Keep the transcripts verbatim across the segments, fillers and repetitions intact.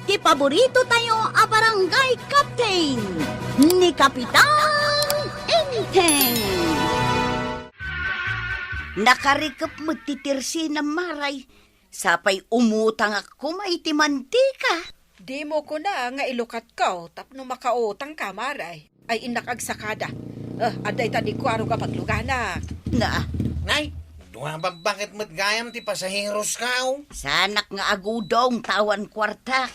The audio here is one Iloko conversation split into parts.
ti paborito tayo a barangay captain, ni Kapitan Enteng. Nakarikep met ti tirsina, Maray. Sapay umutangak koma iti mantika. Dimo kuna nga ilukatko tapno makautangka, Maray. Ay, innak agsakada. Ah, adda ita ni Kuarog a pagluganak. Na. Nay, dua babbaket met gayam ti pasaheros kao. Sanak nga agudong ta awan kuarta.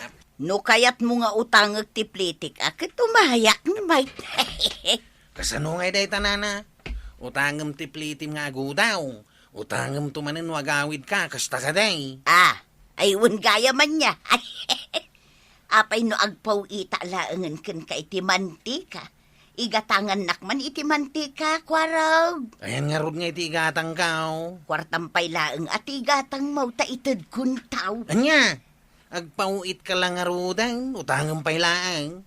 No kayatmo nga utangek ti plitik, a ket umayak, Mike. Kasano ngay dayta, nana? Utangem ti plitim nga agudaw. Utangem to manen no agawidka, kasta kadi. Ah, ay, wen gayam ania. Apay no agpaw-ita laengen kenka iti mantika? Igatangannak man iti mantika, Kuarog. Ayan ngarud nga iti igatangko. Kuartam pay laeng a ti igatangmo ta itedkon tao. Ania? Agpaw-itka la ngaruden, utangem pay laeng.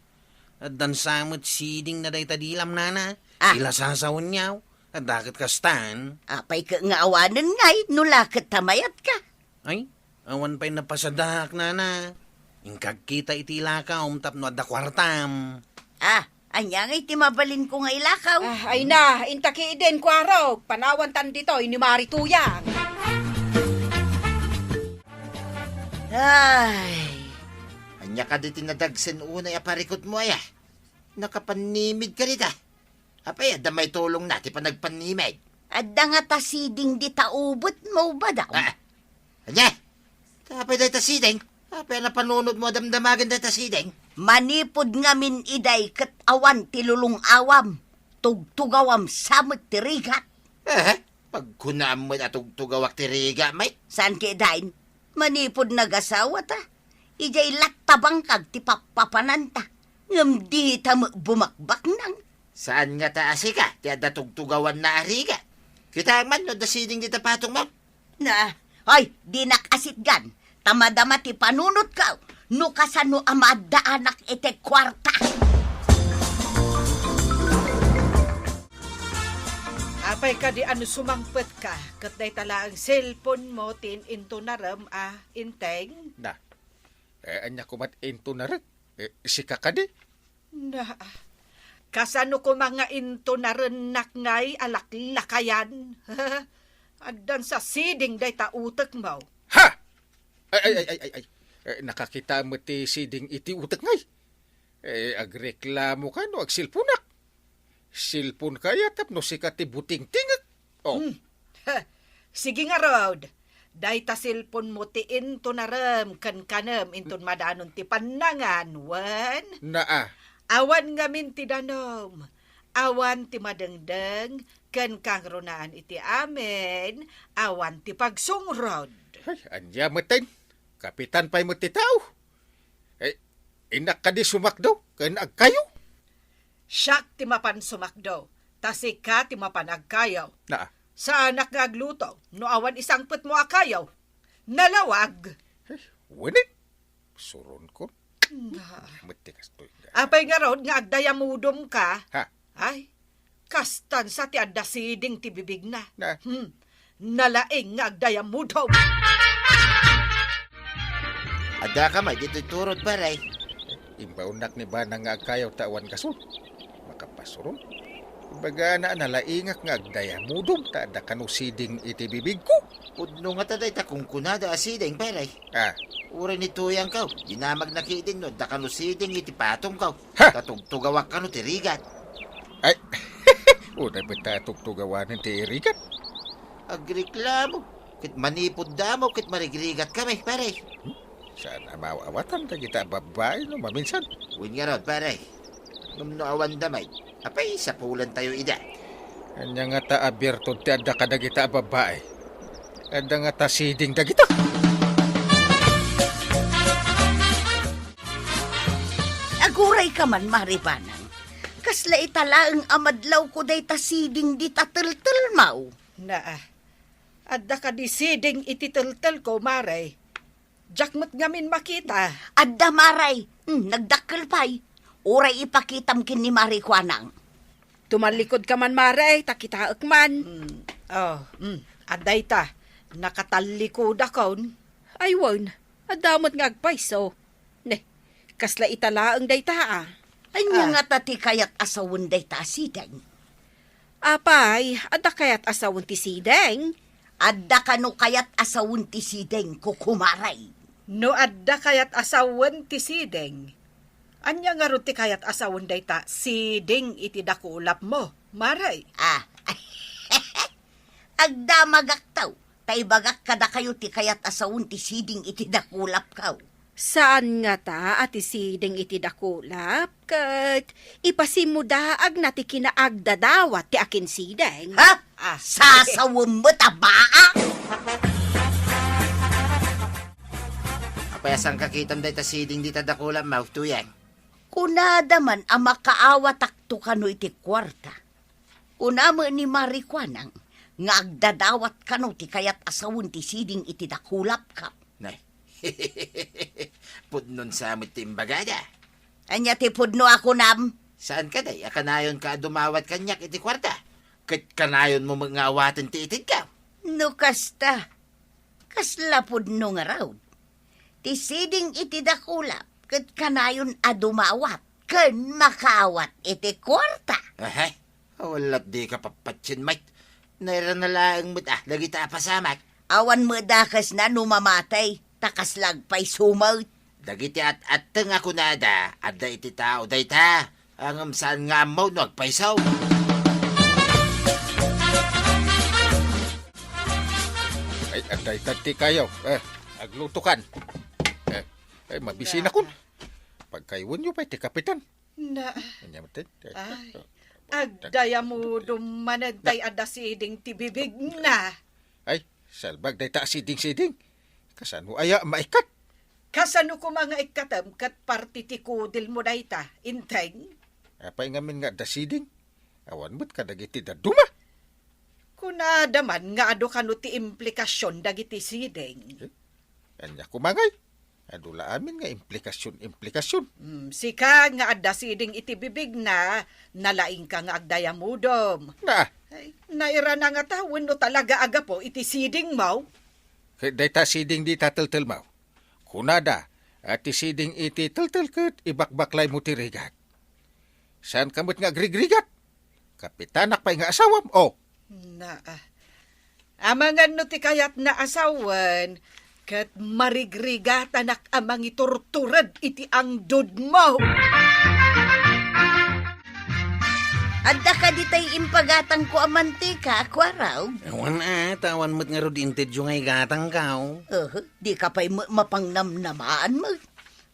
Addan sa met siding na dayta dilam, nana. Ah. Ila sasawenyo. Adda ket kastan. Apay ket nga awanen ngay, no la ket ta mayatka? Ay, awan pay napasadaak, nana. Inkagkita iti ilakawm tapno adda kuartam. Ah, ania ngay ti mabalinko nga ilakaw? Ah, ay na, inta ki idin, Kuarog. Panawantan ditoy ni Mari Tuyang. Ay. Ania kadi ti nadagsen unay a parikutmo, aya? Nakapannimid ka dita. Apay, adda maitulongna ti panagpannimid? Adda ngata siding dita ubetmo, badaw. Ah, ania? Apay dayta siding? Apay a napanunotmo a damdamagen dayta siding? Manipud ngamin idiay ket awan ti lulong-awam, tugtugawam sa met ti rigat. Eh, pagkunaam met a tugtugawak ti riga, met? Saan ket dayn? Manipud nagasawata, idiay lattabangkag ti pappapananta, ngem dita met bumakbaknang. Saan ngata a sika ti adda tugtugawanna a rigat? Kitaem man no adda siding dita patongmo? Na, hoy, dinak asitgan, ta madama ti panunotko, no kasano a maaddaanak iti kuarta. Apay kadi a no sumangpetka, ket dayta laeng cellphone-mo ti in-, intunarem a, Enteng? Na, eh, ania koma ti intunarek? Eh, sika kadi? Na, kasano koma nga intunarennak ngay a laklakayan? Addan sa siding dayta utekmo. Ha! Ay, ay, ay, ay, ay, ay. Eh, nakakita met ti siding iti utek ngay. Eh, agreklamo ka no agsilponak. Silpon kaya tapno sika ti butingtingek. Oh. Hmm. Ha. Sige ngarud. Dayta silponmo ti intunarem ken kanem inton madanon ti pannangan, wen? Naa. Awan ngamin ti danum, awan ti madengdeng, ken kangrunaan iti amin, awan ti pagsungrod. Ay, ania metten? Kapitan pay met ti tao. Eh, innak kadi sumakdo ken agkayo? Siak ti mapan sumakdo, ta sika ti mapan agkayo. Naa. Saanak nga agluto no awan isangpetmo a kayo. Nalawag. Eh, wenit. Suronkon. Nga. Metti kastoy. Apay ngarud nga agdayamudom ka? Ha? Ay, kastan sa ti adda siding ti bibigna. Na. Hmm. Nalaing nga agdayamudom. Adda ka may ditoy turod, pare. Imbaonnak ni Banang nga agkayaw ta awan gasol. Makapasuron. Ibagana a nalaingak nga agdayamudom ta adda kano siding iti bibigko. Pudno ngata dayta kunkunada a siding, pare. Ah. Uray ni Tuyangko, dinamagna ketdi no adda kano siding iti patongko. Ha? Ta tugtugawak kano ti rigat. Ay, unay met ta tugtugawanen ti rigat. Agreklamo, ket manipud damo, ket marigrigat kami, pare. Hmm? Saan a maaw-awatan dagita a babbai no maminsan? Wen ngarud, pare. Ngem no awan damay, apay sapulantayo ida? Ania ngata a birtud ti adda kadagita a babbai? Adda ngata siding dagita? Aguray ka man, Mari Banang. Kasla ita laeng a madlawko dayta siding dita teltelmaw. Naa. Adda kadi siding iti teltelko, Mare? Diak met ngamin makita. Adda, Mare. Hmm, nagdakkel pay. Uray ipakitam ken ni Mari Kuanang. Tumallikud ka man, Mare, ta kitaek man. Hmm. Oh, hmm. Adda ita. Nakatallikodakon. Ay, wen. Adda met nga agpayso. Ne, Kasla ita laeng dayta, a. Ania Ah. ngata ti kayat a sawen dayta a siding? Apay, adda kayat a sawen ti siding? Adda kano kayat a sawen ti siding, kukumare? No adda kayat a sawen ti siding, ania ngarud ti kayat a sawen dayta siding iti dakulapmo, mare? Ah. Agdamagakto, ta ibagak kadakayo ti kayat a sawen ti siding iti dakulapko. Saan ngata a ti siding iti dakulap, ket ipasimmudaagna ti kinaagdadawat ti akinsiding. Ha? Ah. Sasawen met a baa? Apay, a saan kakitam dayta siding dita dakulapmo, Tuyeng? Kunada man a makaawatakto kano iti kuarta. Kuna met ni Mari Kuanang nga agdadawat kano ti kayat a sawen ti siding iti dakulapko. Nay. Pudnon sa met ti imbagada. Ania ti pudno a kunam? Saan kadi a kanayonka a dumawat kaniak iti kuarta? Ket kanayonmo met nga awaten ti itedko. No kasta, kasla pudno ngarud? Ti siding iti dakulap ket kanayon a dumawat ken makaawat iti kuarta. Ahe, awan lat dika pappatien, mate. Nairana laeng met, ah, dagita a pasamak. Awan met dakesna no mamatay, ta kasla agpayso met. Dagiti at-atteng a kunada, adda iti tao dayta, ngem saan nga ammo no agpayso. Ay, adda ita ti kayo. Eh, aglutokan. Eh, ay, mabisinakon. Pagkaywenyo pay ti kapitan. Na. Ania met, eh? Ay, agdayamudom manen tay adda siding ti bibigna. Ay, salbag dayta a siding-siding. Kasano aya maikkat? Kasano koma nga ikkatem ket parti ti kudilmo dayta, Inteng? Apay ngamin nga adda siding? Awan met kadagiti dadduma. Kunada man nga adu kano ti implikasion dagiti siding. Eh? Ania koma ngay? Adu la amin nga implikasion-implikasion. Hmm, sika nga adda siding iti bibigna, nalaingka nga agdayamudom. Na. Ay, nairana ngata wenno talaga a gapu iti sidingmo? Ket dayta siding dita teltelmo. Kunada, a ti siding iti teltel ket ibakbaklaymo ti rigat. Saanka met nga agrigrigat? Kapitanak pay nga asawam, o. Na, ah. Amangan no ti kayatna a sawen, ket marigrigatanak a mangiturtured iti angdudmo. Adda kadi tay impagatangko a mantika, Kuarog? Awan a, ta awan met ngarud intedyo nga igatangko. Uhu, dika pay ma-, mapangnamnamaan met.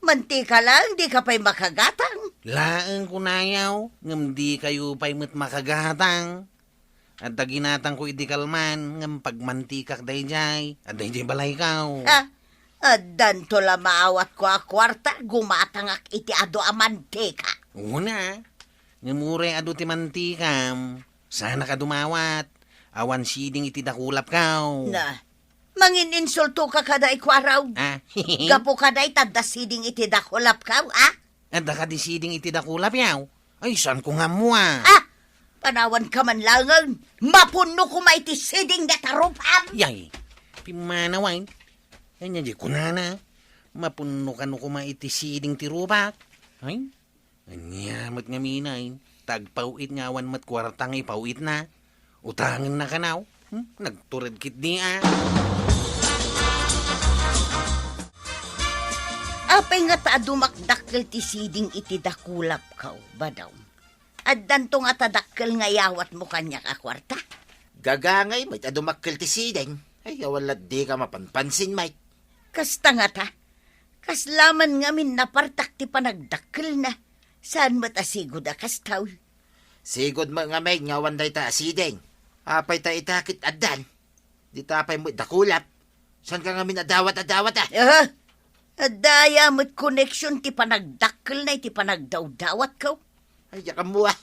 Mantika laeng, dika pay makagatang. Laeng kunayo, ngem dikayo pay met makagatang. Adda ginatangko idi kalman, ngem pagmantikak daydiay, adda idiay balayko. Ah, addanto la maawatko a kuarta, gumatangak iti adu a mantika. Una, ngem uray adu ti mantikam, saanak a dumawat, awan siding iti dakulapko. Na, mangin-insultoka kada, Kuarog. Ah. Gapu kada ita adda siding iti dakulapko, ah? Adda kadi siding iti dakulapko? Ay, saanko nga ammo, ah. Ah! Panawanka man laengen, mapunno koma iti siding dayta rupam. Yay, pimmanaw, ay. Ania di kunana, mapunno kano koma iti siding ti rupak? Ay, ania met ngamin, ay, ta agpaw-it nga awan met kuarta nga ipaw-itna. Utangenna kano? Hmm? Nagtured ketdi, ah. Apay ngata a dumakdakkel ti siding iti dakulapko, Badong? Addanto ngata dakkel nga iyawatmo kaniak a kuarta? Gagangay met a dumakkel ti siding. Ay, awan lat dika mapanpansin, Mike. Kasta ngata, kasla man ngamin napartak ti panagdakkelna. Saan met a sigud a kasta? Sigud met ngamin nga awan dayta a siding. Apay ta ita ket addan? Dita pay met dakulap. Saanka ngamin a dawat a dawat, ah? Aha. Adda aya met koneksion ti panagdakkelna iti panagdawdawatko? Ay, diak ammo, ah.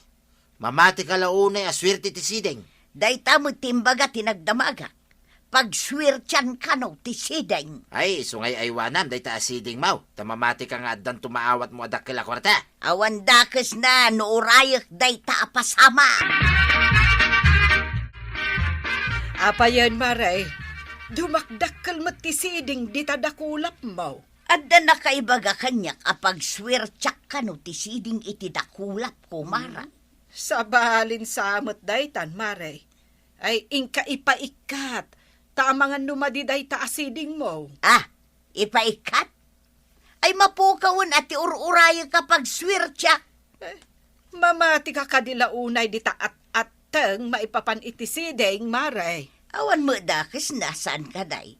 Mamatika la unay a suerte ti siding. Dayta met ti imbaga ti nagdamagak. Pagsuertian kano ti siding. Ay, isu nga ay-aywanam dayta a sidingmo, ta mamatika nga addanto maawatmo a dakkel a kuarta. Awan dakesna no urayek dayta a pasamak. Apayen, Mare, dumakdakkel met ti siding dita dakulapmo. Adda nakaibaga kaniak a pagsuertiak kano ti siding iti dakulap, kumara. Hmm. Sabalin sa met daytan, Mare. Ay, inka ipaikkat, ta amangan no madi dayta a sidingmo. Ah, ipaikkat? Ay, mapukawen a ti ur-urayek a pagsuertiak. Eh, mamatika kadi la unay dita at-atteng maipapan iti siding, Mare? Awan met dakesna, saan kadi?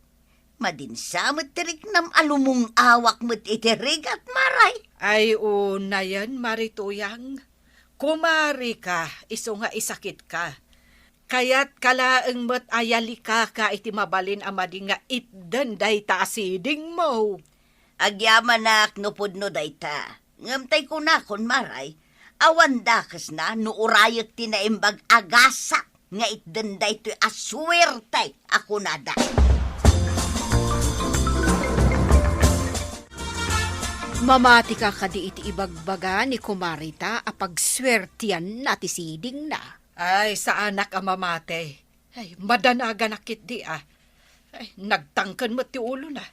Madin sa met ti riknam a lumung-awak met iti rigat, Mare. Ay, unayen, Mare Tuyang. Kumarika, isu nga isakitka. Kayatka laeng met a yalikaka iti mabalin a madi nga itden dayta a sidingmo. Agyamanak no pudno dayta. Ngem tay kunakon, Mare, awan dakesna no urayek ti naimbag a gasak nga itden daytoy a suerte a kunada. Mamatika kadi iti ibagbaga ni kumarita a pagsuertianna ti sidingna? Ay, saanak a mamati. Ay, madanaganak ketdi a. Ay, nagtangken met ti ulona.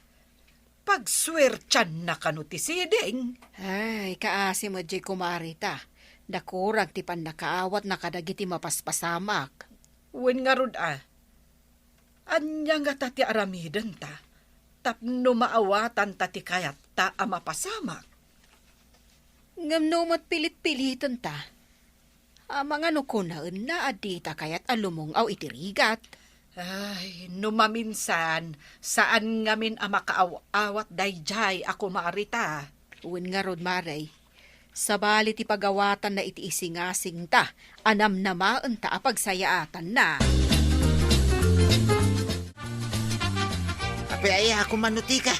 Pagsuertianna kano ti siding? Ay, kaasi met diay kumarita. Nakurang ti pannakaawatna kadagiti mapaspasamak. Wen ngarud a, ania ngata ti aramidenta tapno maawatanta ti kayatta a mapasamak? Ngem no met pilit-pilitenta, amangan no kunaenna a dita kayat a lumung-aw iti rigat. Ay, no maminsan, saan ngamin a makaaw-awat daydiay a kumarita. Wen ngarud, Mare, sabali ti pagawatanna iti isingasingta a namnamaenta a pagsayaatanna. Apay aya a kumano tika?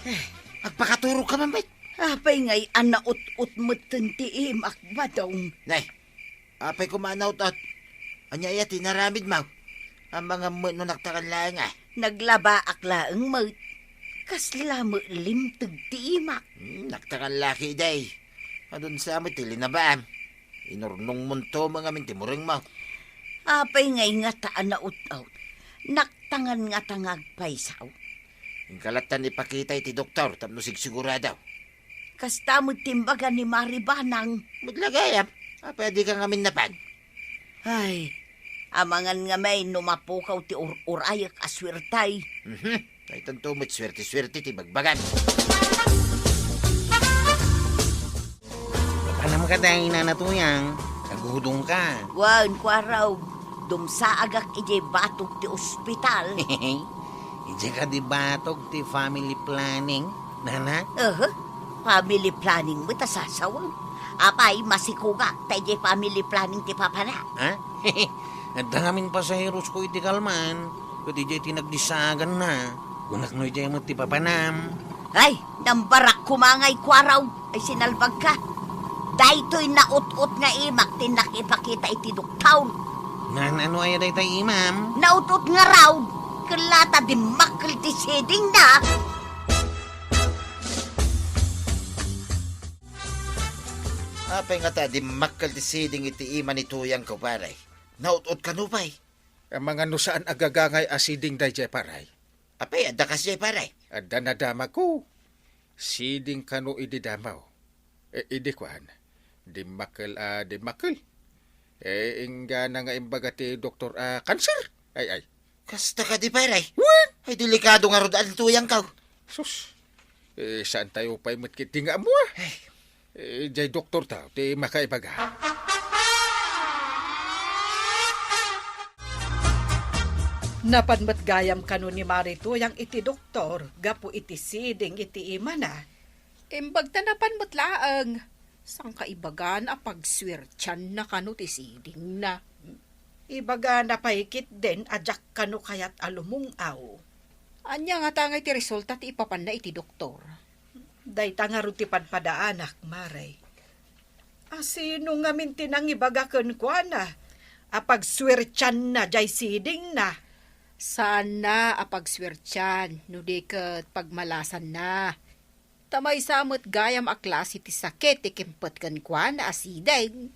Agpakaturogka man met. Apay ngay a naut-ot metten ti imak, Badong? Nay, apay koma a naut-ot? Ania aya ti inaramidmo? Amangan met no naktakan laeng a. Naglabaak laeng met. Kasla met limteg ti imak. Hmm, naktakan la ketdi. Adun sa met ti linabaam. Inurnongmonto met ngamin ti murengmo. Apay ngay ngata a naut-ot? Naktangan ngata nga agpayso? Inka lattan ipakita iti doktor tapno sigsigurado. Kasta met ti imbaga ni Mari Banang. Met la gayam, apay a dika ngamin napan? Ay, amangan ngamin no mapukaw ti ur-urayek a suertay. Mhm. Daytanto met suerte-suerte ti bagbagam. Mapanamka dayta, Nana Tuyang. Agudongka. Wen, Kuaraw, dumsaagak idiay batog ti ospital. Idiay kadi batog ti family planning, Nana? Aha, family planning met a sasawem. Apay, masikogak ta idiay family planning ti papana. Ha? Adda ngamin pasaherosko iti kalman, ket idiay ti nagdisaaganna. Kunak no idiay met ti papanam. Ay, nambarak koma ngay, Kuaraw. Ay, sinalbagka. Daytoy naut-ot nga imak ti nakipakita iti doktor. Ngan, ano aya dayta imam? Naut-ot ngarud. Ket la ta dimmakkel ti sidingna. Apay ngata dimmakkel ti siding iti ima ni Tuyang, kumpare? Naut-ot kano pay? Amangan no saan a gagangay a siding daydiay, pare? Apay, adda kasdiay, pare? Adda nadamagko. Siding kano idi damaw. E, idi kuan, dimmakkel a dimmakkel. E, inggana nga imbaga ti doktor a kanser. Ay, ay. Kasta kadi, pare? Wen! Ay, delikado ngarud a ni Tuyangko. Sus, e, saantayo pay met ketdi nga ammo, a? Ay. E, diay doktortayo ti makaibaga. Napan met gayam kano ni Mari Tuyang iti doktor gapu iti siding iti imana. Imbag ta napan met laeng. Saan kaibagan a pagsuertianna kano ti sidingna? Ibagana pay ketdin a diak kano kayat a lumung-aw. Ania ngata ngay ti resulta ti ipapanna iti doktor? Dayta ngarud ti padpadaanak, Mare. A sino ngamin ti nangibaga kenkuana a pagsuertianna diay sidingna? Saanna a pagsuertian no di ket pagmalasanna. Ta maysa met gayam a klase ti sakit ti kimpet kenkuana a siding.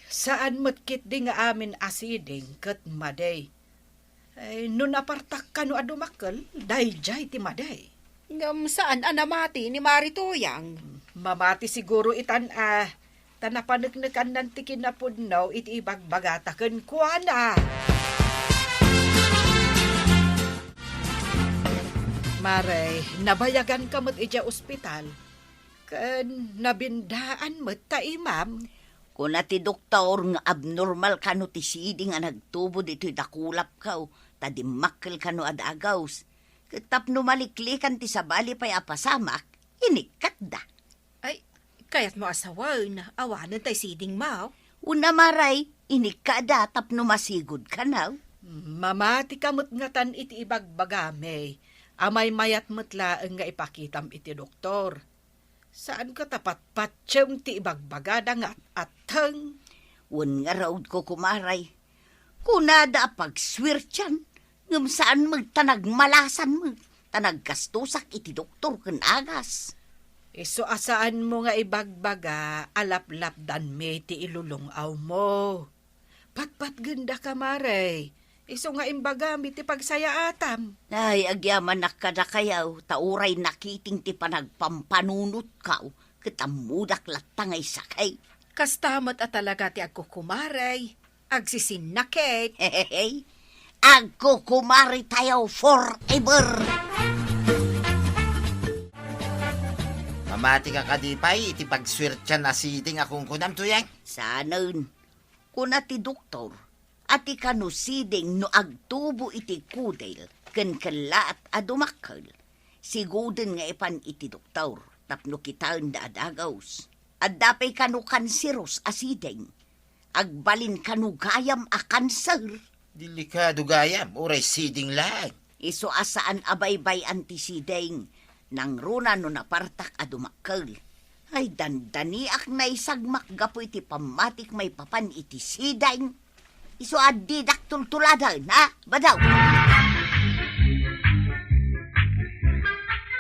Saan met ketdi nga amin a siding ket madi. Ay, no napartak kano a dumakkel, daydiay ti madi. Ngem saan a namati ni Mari Tuyang. Mamati siguro itan a, ta napaneknekannan ti kinapudno iti ibagbagata kenkuana. Mare, nabayaganka met idiay ospital, ken nabindaan met ta imam. Kuna ti doktor nga abnormal kano ti siding a nagtubo ditoy dakulapko, ta dimmakkel kano a dagus. Ket tapno maliklikan ti sabali pay a pasamak, inikkatda. Ay, kayatmo a sawen, awanen tay sidingmo? Una, Mare, inikkada tapno masigod kano. Mamatika met ngatan iti ibagbagami, a maymayat met laeng nga ipakitam iti doktor. Saanka ta patpatiem ti ibagbagada nga at-atteng? Wen ngarud, Kukumare, kunada a pagsuertian, ngem saan met ta nagmalasan met, ta naggastosak iti doktor ken agas. Isu a saanmo nga ibagbaga a laplapdanmi ti ilulung-awmo. Patpatgendaka, Mare, isu nga imbagami ti pagsayaatam. Ay, agyamanak kadakayo, ta uray nakiting ti panagpampanunotko, ket ammodak latta nga isakit. Kasta met a talaga ti agkukumare, agsisinnakit. Hehehe. Agkukumaretayo forever. Mamatika kadi pay iti pagsuertian a siding a kunkunam, Tuyang? Saanen. Kuna ti doktor, a ti kano siding no agtubo iti kudel ken kellaat a dumakkel, sigoden nga ipan iti doktor tapno kitaenda a dagus. Adda pay kano kanseros a siding. Agbalin kano gayam a kanser. Delikado gayam, uray siding laeng. Isu a saan a baybay-an ti siding, nangruna no napartak a dumakkel. Ay, dandaniak naisagmak gapu iti pammatik maipapan iti siding. Isu a didak tultuladen, ha? Badaw!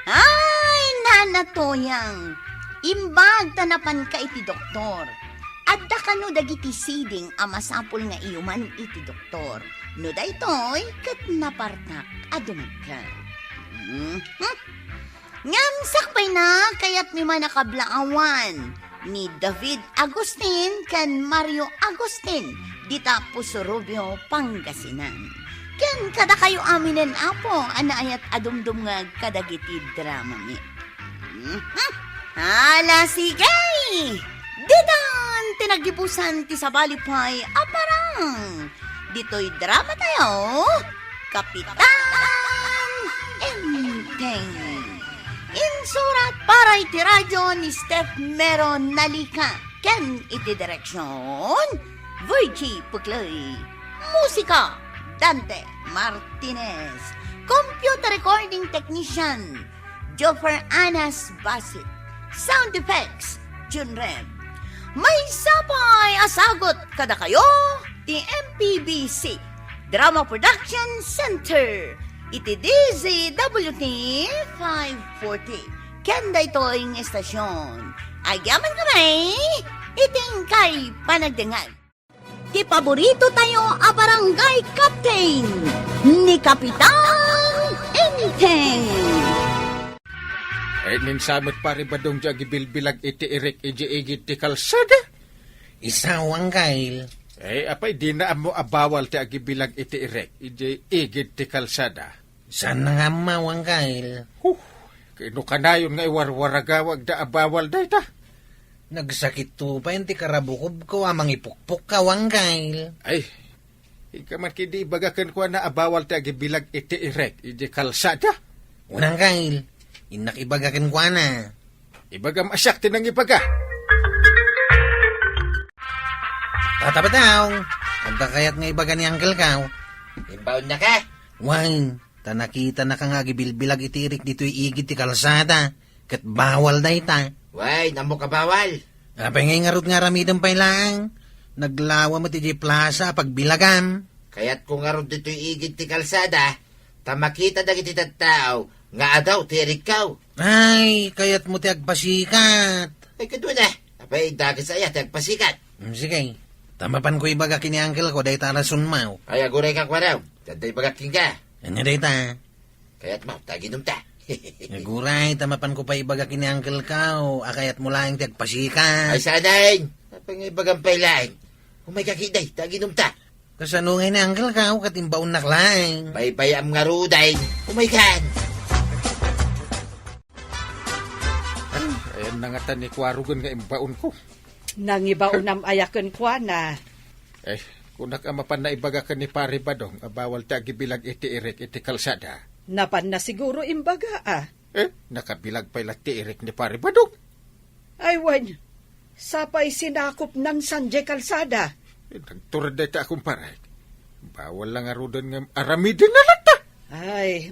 Ay, Nana Toyang, imbag ta napanka iti doktor. Adda kano dagiti siding a masapul nga iyuman iti doktor. No daytoy, ket napartak a dumagkal. Mhm. Ngem sakbayna, kayatmi man a kablaawan ni David Agustin ken Mario Agustin dita Puso Rubio, Pangasinan. Ken kadakayo aminen, Apo, a naayat a dumdumngeg kadagiti dramami. Mhm. Ala, sige! Ditan ti naggibusan ti sabali pay a parang. Ditoy drama tayo, Kapitan Enteng. Insurat para iti radyo ni Steph Mero Nalica ken iti direksyon, Virgie Puclay. Musika, Dante Martinez. Computer recording technician, Joffer Anas Basit. Sound effects, Jun Rem. Maysa pay a sagut kadakayo ti M P B C Drama Production Center iti D Z W T five forty. Ken daytoy nga estasyon, agyamankami iti inkay panagdengngeg. Ti paborito tayo a barangay captain, ni Kapitan Enteng. Ay, ninsamet pare Badong ti agibilbilag iti irek iti igid ti kalsada. Isa, Wanggail. Ay, apay, dina ammo a bawal ti agibilag iti irek iti igid ti kalsada. Saan nga ammo, Wanggail? Huh, kano kanayon nga iwarwaragawagda a bawal dayta? Nagsakit to pay ti karabukobko a mangipukpok ka, Wanggail. Ay, ika man kidi ibaga kenkuana a bawal ti agibilag iti irek iti kalsada? Wanggail, innak ibaga kenkuana. Ibagam a siak ti nangibaga. Tata Badong, adda kayat nga ibaga ni Uncle Kaw? Imbaonnaka? Wen, ta nakitanaka nga agibilbilag iti irek ditoy igid ti kalsada, ket bawal dayta. Wen, ammok a bawal. Apay ngay ngarud nga aramidem pay laeng? Naglawa met idiay plasa a pagbilagam. Kayatko ngarud ditoy igid ti kalsada, ta makita dagiti tattao nga adaw ti irikko. Ay, kayatmo ti agpasikat. Ay, kaduana. Apay, dagis aya ti agpasikat. Hmm, sige. Ta mapanko ibaga ken ni Uncle ko dayta a rasonmo. Ay, aguray ka, kuanaw. Adda ibagak kenka. Ania dayta? Kayatmo ta aginumta? Aguray, ta mapanko pay ibaga ken ni Uncle Kao a kayatmo laeng ti agpasikan. Ay, saan? Apay nga ibagam pay laeng? Umayka ketdi, ta aginumta. Kasano ngay ni Uncle Kao ket imbaonnak laeng? Baybay-am ngaruden. Umaykan! Ayanna ngata ni Kuarogen nga imbaonko. Nangibaonam aya kenkuana? Eh, kunak a mapanna ibaga ken ni Pari Badong a bawal ti agibilag iti irek iti kalsada. Napanna siguro imbaga, a. Eh, nakabilag pay la ti irek ni Pari Badong. Ay, wen, sapay sinakopnan sadiay kalsada. Eh, nagtured dayta a kumpare. Bawal la ngaruden nga aramidenna latta. Ay,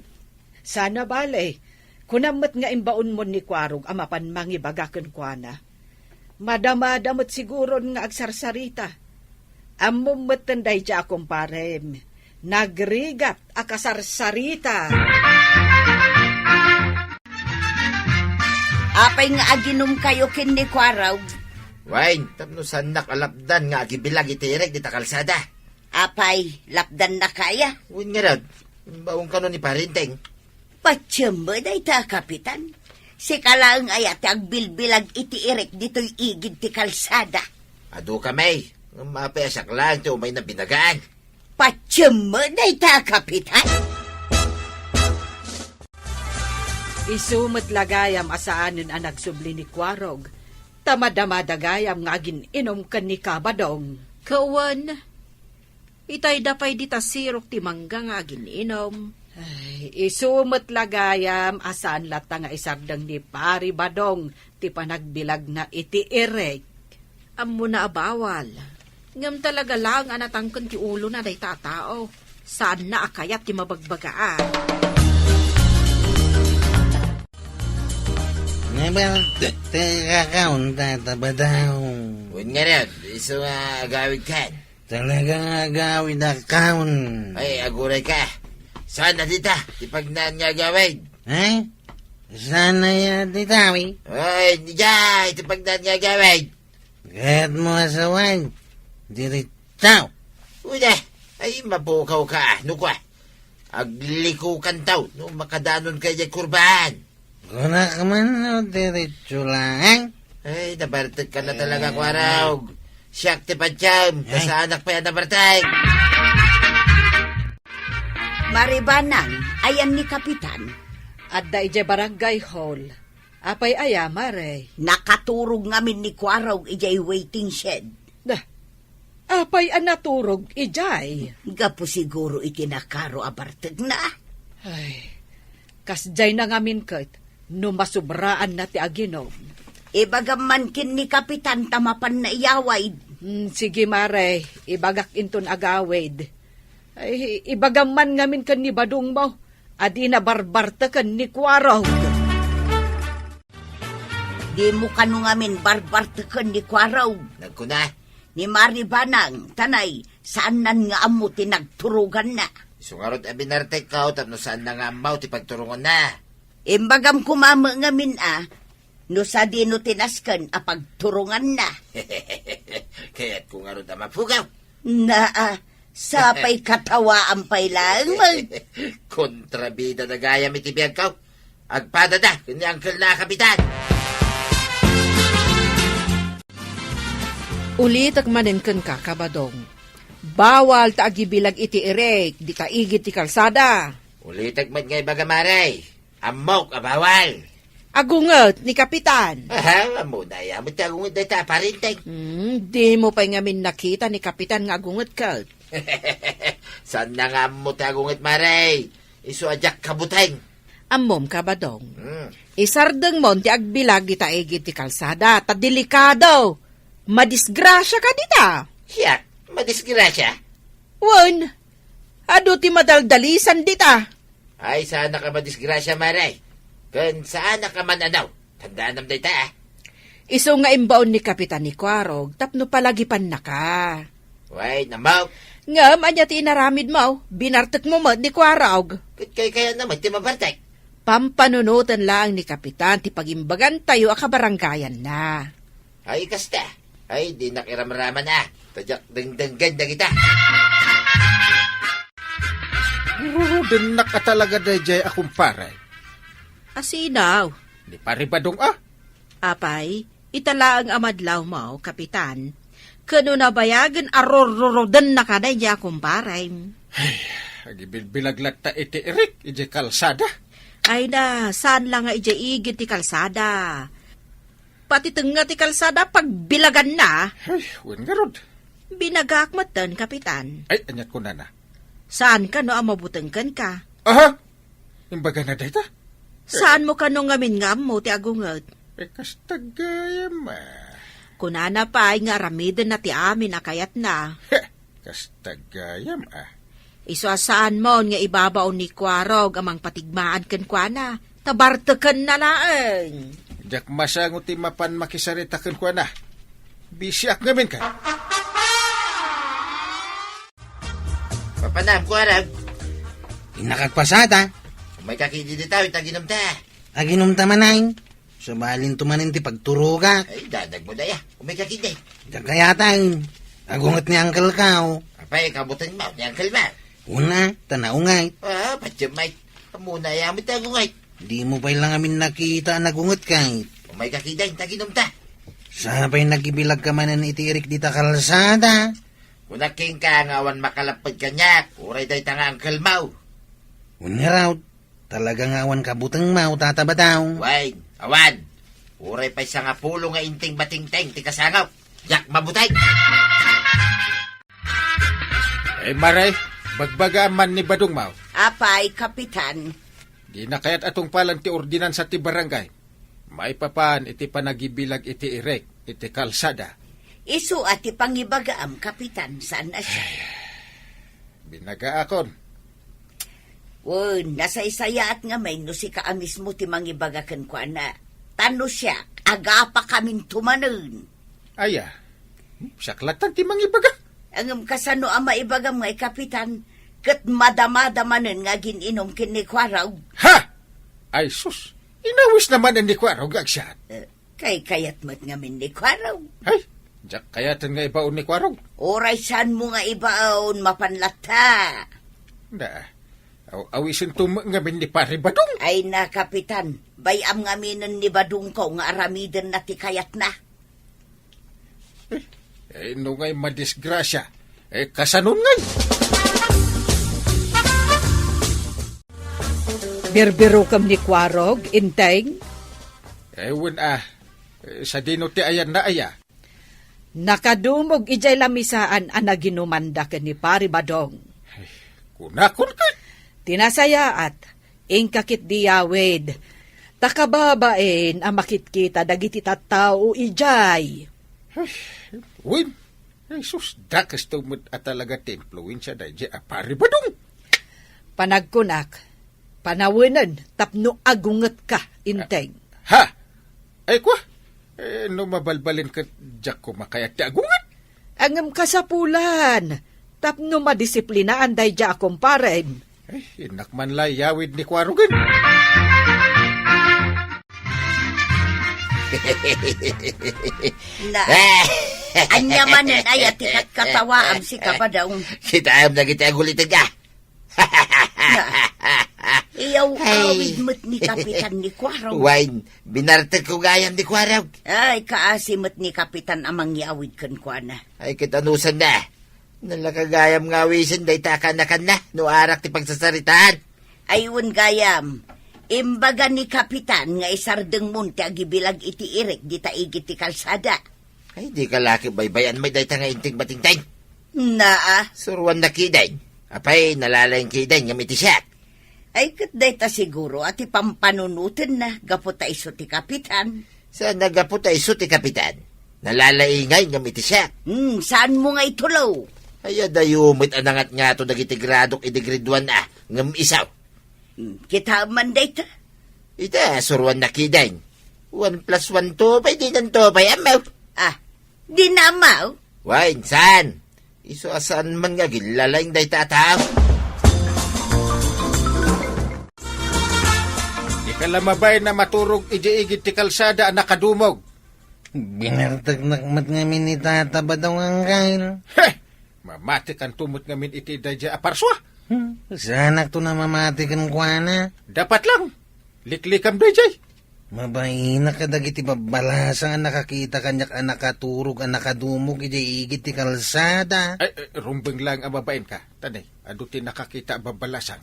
saan a bale. Kunam met nga imbaonmon ni Kuarog a mapan mangibaga kenkuana. Madamada met siguron nga agsarsarita. Ammom metten dayta a kumparem. Nagrigat a kasarsarita. Apay nga aginumkayo ken ni Kuarog? Wen, tapno saannak a lapdan nga agibilag iti irek dita kalsada. Apay, lapdannaka aya? Wen ngarud, imbaon kano ni Pari Enteng. Patiem met dayta a kapitan. Sika laeng aya ti agbilbilag iti irek ditoy igid ti kalsada. Adu kami, ngem apay a siak laeng ti umayna binagaan? Patiem met dayta a kapitan. Isu met la gayam a saanen a nagsubli ni Kuarog, ta madamada gayam nga agin-inom ken ni Kabadong. Kawan, itayda pay dita sirok ti mangga nga agin-inom. Ay, isu met la gayam a saan latta nga isardeng ni Pari Badong ti panagbilagna iti irek. Ammona a bawal. Ngem talaga laeng a natangken ti ulona dayta a tao. Saanna a kayat ti mabagbagaan. Nabal-, te-, te-, kakaon, Tata Badong. Wen ngarud, isu nga agawidkan. Talaga nga agawid a kaon. Ay, agurayka. Saan a dita, ti pagnaan nga agawid? Eh? Saan a ya dita, wi? Ay, dita, ti pagnaan nga agawid. Kayatmo a sawen, diretso. Uy, da, ay, mapukawka, no kua. Aglikukantaw, no makadanon ka idiay kurbahan. Kunak man, no, diretso laeng. Ay, nabartekka na talaga, Kuarog. Siak ti patiem, ta saanak pay a nabartek. Maribanang, ayan ni Kapitan? Adda idiay barangay hall. Apay aya, Mare? Nakaturog ngamin ni Kuarog idiay waiting shed. Da, apay a naturog idiay? Gapu siguro iti nakaro a bartekna. Ay, kasdiay na ngamin ket no masubraanna ti aginom. Ibagam man ken ni Kapitan ta mapanna iyawid. Hmm, sige, Mare, ibagak inton agawid. Ay, ibagam man ngamin ken ni Badongmo a dina barbarteken ni Kuarog. Dimo kano ngamin barbarteken ni Kuarog? Nagkuna. Ni Maribanang, tanay, saannan nga ammo ti nagturoganna. Isu ngarud a binartekko tapno saanna nga ammo ti pagturonganna. Imbagam koma met ngamin a, no sadino ti nasken a pagturonganna. Kayatko ngarud a mapukaw. Naa, sapay katawaan pay laeng, man. Kontrabida na gayam iti biagko. Agpadada ken ni Uncle na a Kapitan. Ulitek manen kenka, Kabadong. Bawal ta agibilag iti irek dita igid ti kalsada. Ulitek met nga ibaga, Mare. Ammok a bawal. Agunget ni Kapitan. Aha, ammona aya met ti agunget dayta a Pari Enteng. Hmm, dimo pay ngamin nakita ni Kapitan nga agunget ket. Saanna nga ammo ti agunget, Mare. Isu a diak kabuteng. Ammom, Kabadong. Hmm. Isardengmon ti agbilag dita igid ti kalsada, ta delikado. Madisgrasiaka dita. Siak, madisgrasia? Wen, adu ti madaldalisan dita. Ay, saanak a madisgrasia, Mare. Ken saanak a man-anaw. Tandaanam dayta, a. Isu nga imbaon ni Kapitan ni Kuarog tapno palagipannaka. Wen, ammok. Ngem ania ti inaramidmo? Binartekmo met ni Kuarog. Ket kaykayanna met ti mabartek. Pampanunoten laeng ni Kapitan ti pagimbagantayo a kabarangayanna. Ay, kasta. Ay, dinak iramraman a. Ta diak dengdenggen dagita. Rurudennak a talaga daydiay a kumpare. Asino? Ni Pare Badong a. Apay, ita laeng a madlawmo, Kapitan. Ken no nabayagen a rurrurudennaka daydiay a kumparem. Ay, agibilbilag latta iti irik idiay kalsada. Ay na, saan la nga idiay igid ti kalsada? Pati tengnga ti kalsada, pagbilaganna. Ay, wen ngarud. Binagaak metten, Kapitan. Ay, aniat kunana? Saan kano a mabuteng kenka? Aha! Imbagana dayta? Saanmo kano ngamin nga ammo ti agunget? Eh, kasta gayam, ah. Kunana pay nga aramidenna ti amin a kayatna. Heh, kasta gayam, ah. Isu a saanmon nga ibabaon ni Kuarog a mangpatigmaan kenkuana, ta bartekenna laeng. Diak masango ti mapan makisarita kenkuana. Bisiak ngamin ka. Papanam, Kuarog. Innakagpasada. Umayka ketdi dita, ita aginumta. Aginumta manen. Sabalinto manen ti pagturogak. Ay, dadagmo daya. Umayka ketdi. Diak kayatan. Agunget ni Uncle Kao. Apay, kabutengmo ni Uncle Mau? Una, ta naunget. Ah, patse met. Ammona aya met ti agunget. Dimo pay la ngamin nakita a nagunget kay. Umayka ketdi, ita aginumta. Sapay nagibilagka manen iti irik dita kalsada. Kunak kenka nga awan makalapped kaniak, uray dayta nga Uncle Mau. Wen ngarud, talaga nga awan kabutengmo, Tata Badong. Wen, awan. Uray pay sangapulo nga inting batingteng ti kasangok. Diak mabuteng. Eh, Mare, bagbagaam man ni Badong Mau. Apay, Kapitan. Dina kayat a tungpalan ti ordinansa ti barangay. Maipapan iti panagibilag iti irik iti kalsada. Isu a ti pangibagaam, Kapitan, saan a siak. Binagaakon. Wen, nasaysayaat ngamin no sika a mismo ti mangibaga kenkuana. Ta no siak, agapakaminto manen. Aya, siak latta ti mangibaga. Ngem kasano a maibagam nga ikapitan, ket madamada manen nga agin-inum ken ni Kuarog? Ha! Ay sus, inawisna manen ni Kuarog nga agsiat. Eh, kaykayat met ngamin ni Kuarog. Ay, diak kayaten nga ibaon ni Kuarog. Uray saanmo nga ibaon, mapan latta. Da, aw-, awisento met ngamin ni Pare Badong. Ay na, Kapitan, bay-am ngaminen ni Badongko nga aramidenna ti kayatna. Eh, eh, no ngay madisgrasya, eh, kasanon ngay? Birbirokem ni Kuarog, Inteng? Eh, wen a, eh, sadino ti ayanna aya? Nakadumog idiay lamisaan a naginumanda ken ni Pare Badong. Ay, kunakon ket? Ti nasayaat, inka ketdi yawid. Ta kababain a makitkita dagiti tattao idiay. Ay, wen, Jesus, dakesto met a talaga ti impluensia daydiay a Pare Badong. Panagkunak, panawenen tapno agungetka, Inteng. Ha? Ay, kua? Eh, no mabalbalin ket diak koma kayat ti agunget. Ngem kasapulan, tapno madisiplinaan daydiay a kumparem. Ay, innak man la yawid ni Kuarogen. Na, ania manen aya ti katkatawaam, sika, Badong? Kitaem dagiti agulitedka. Iyaw, ay, awid met ni Kapitan ni Kuarog. Wen, binartekko gayam ni Kuarog. Ay, kaasi met ni Kapitan a mangyawid kenkuana. Ay, ket anusanna? Nalaka gayam nga awisen dayta a kanakanna no arak ti pagsasaritaan. Ay, wen gayam, imbaga ni Kapitan nga isardengmon ti agibilag iti irek dita igid ti kalsada. Ay, dika la ket baybay-an met dayta nga inting batingteng. Naa. Suruanna ketdin. Apay, nalalaing ketdin ngem iti siak. Ay, ket dayta siguro a ti pampanunotenna gapu ta isu ti kapitan. Saan a gapu ta isu ti kapitan? Nalalaingay ngem iti siak. Hmm, saanmo nga itulo? Ay, adayo met a nangatngato dagiti gradok idi grade one a, ngem isu. Hmm, kitaem man dayta. Ita, suruanna ketdin. One plus one, two pay, dinan two pay, ammo. Ah, dinan ammo? Wen, saan? Isu a saan man nga agillalaing dayta a tao. Dika la mabain a maturog idiay igid ti kalsada a nakadumog. Binarteknak met ngamin ni Tata Badong, Angkel. Heh! Mamatikanto met ngamin iti daydiay a parsua. Hmm, saanakto a mamati kenkuana. Dapat lang. Liklikam dayjay. Mabainak kadagiti babbalasang a nakakita kaniak a nakaturog a nakadumog idiay igid ti kalsada. Ay, ay, rumbeng laeng a mabain ka. Tanay, adu ti nakakita a babbalasang.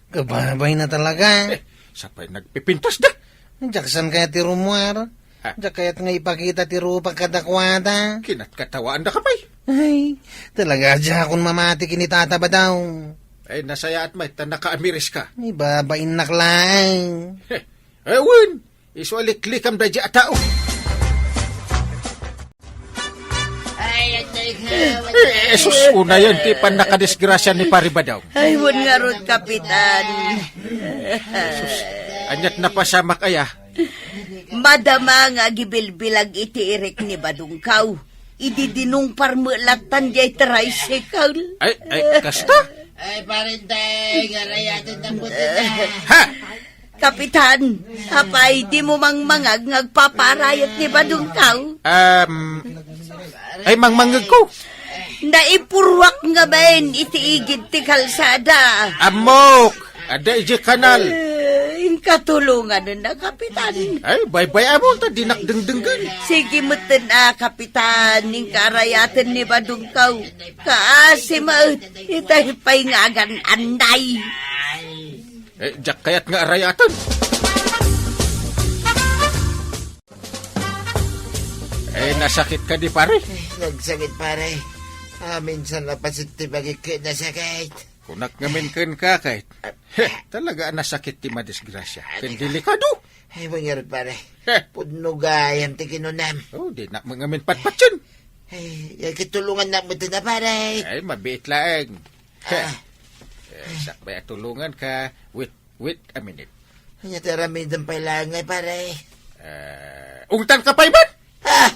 Kababayna talaga. Eh, sapay nagpipintas da. Diak san kayat ti rummuar? Ha? Diak kayat nga ipakita ti rupak kadakuada. Kinatkatawan da ka pay. Ay, talaga diakon mamati ken ni Tata Badong. Ay, nasayaat met ta nakaamiris ka. Ay, babainnak laeng. Heh, ewan, isu a liklikam dayjay a tao. Ay, atay ka, Eh, Jesus, unayen ti pannakadisgrasya ni Pari Badong. Ay, wen ngarud, Kapitan. Jesus, aniat napasamak aya? Madama nga agibilbilag iti irik ni Badungkaw. Idi dinungpar met lattan diay tricycle. Ay, ay, kasta? Ay, parintay, garayaten tampot ita. Ha? Kapitan, apay dimo mangmangag nga agpaparayat ni Badungkaw? Um, ay, mangmangegko. Naipurruak ngamin iti igid ti kalsada. Ammok! Adda idiay kanal. Eh, inka tulonganna, Kapitan. Ay, baybay-amon ta dinak dengdenggen. Sige metten a, Kapitan, inka arayaten ni Badungkaw. Kaasi met, itay pay nga agan-anday. Eh, diak kayat nga arayaten. Eh, nasakit ka di, pare? Eh, nagsakit, pare. Ah, minsan lapasit ti bagik ket nasakit. Kunak ngamin kenka, kayat. Heh, talaga a nasakit ti madisgrasya. Ken delikado. Ay, mangyari, pare. Heh. Pudno gayam ti kinunam. Oh, dinak ngamin patpatien. Ay, ay, kitulungannak metten a, pare. Ay, mabiit laeng. Heh. Ah. Eh, sakbay a tulonganka. Wait, wait a minute. Ania ti aramidem pay laeng ngay, pare? Eh, ungtanka pay met? Ah!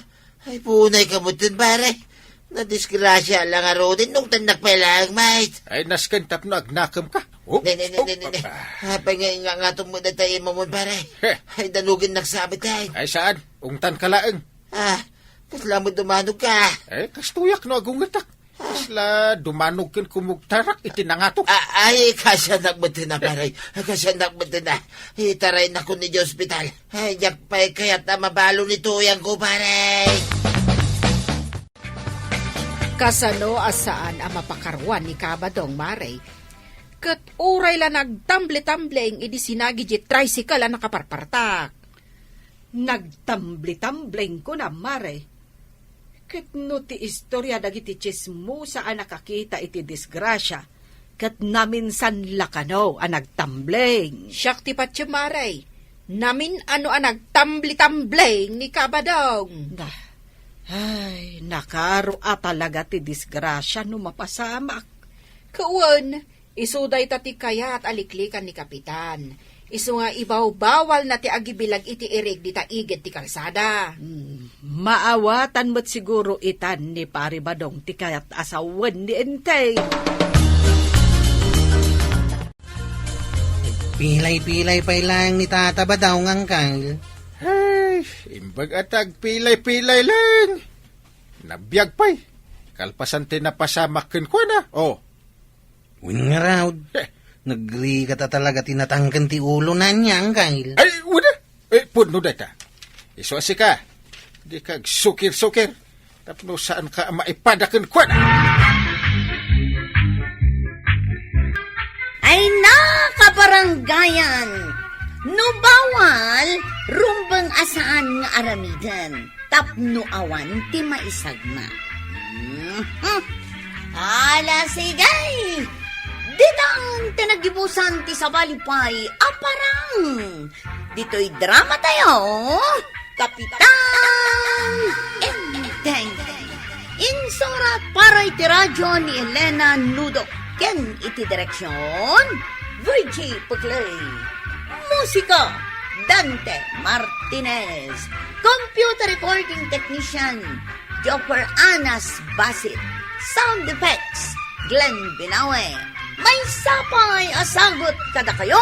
Ay, punay ka metten, pare. Nadisgrasya la ngaruden, ungtannak pay laeng, mate. Ay, nasken tapno agnakemka. Oh, Ne, ne, ne, oh, ne, ne, ne. Ah. Apay nga ingangatom met dayta imamon, pare? Heh. Ay, danugennak sabit, ay. Ay, saan? Ungtanka laeng. Ah, kasla met dumanogka? Eh, kastoyak no agungetak. Kasla dumanog ken kumugtarak iti nangato. Ah, ay, kasiannak metten a, pare. Kasiannak metten a. Itaraynakon idiay ospital. Ay, diak pay kayat a mabalo ni tuyangko, pare. Kasano a saan a mapakaruan ni Kabadong, Mare? Ket uray la nagtambli-tambling idi sinagi diay tricycle a nakaparpartak. Nagtambli-tambling, kunam, Mare. Ket no ti istoria dagiti tsismosa a nakakita iti disgrasia, ket naminsan la kano a nagtambling. Siak ti patiem, Mare. Namin-ano a nagtambli-tambling ni Kabadong. Na, ay, nakaro a talaga ti disgrasia no mapasamak. Kawen, isu dayta ti kayat a liklikan ni Kapitan. Isu nga ibawbawalna ti agibilag iti irik dita igid ti kalsada. Hmm, maawatan met siguro itan ni Pari Badong ti kayat a sawen ni Enteng. Pilay-pilay pay laeng ni Tata Badong, Angkal. Ay, imbag a tagpilay-pilay laeng. Nabiag pay. Kalpasan ti napasamak kenkuana. Oh. Wen ngarud. Eh. Nagrigat a talaga ti natangken ti ulona, ania, Angkal? Ay, wada. Eh, pudno dayta. Isu a sika. Dika agsukir-sukir. Tapno saanka a maipada kenkuana. Ay, nakabaranggayan! No bawal, rumbeng a saan nga aramiden tapno awan ti maisagna. Mhm. Ala, sige! Ditan ti nagibusan ti sabali pay a parang. Ditoy drama tayo, Kapitan Enteng. Insurat para iti radyo ni Elena Nudo ken iti direksyon, Virgie Puclay. Musika, Dante Martinez. Computer recording technician, Joffer Anas Basit. Sound effects, Glenn Binawe. Maysa pay a sagut kadakayo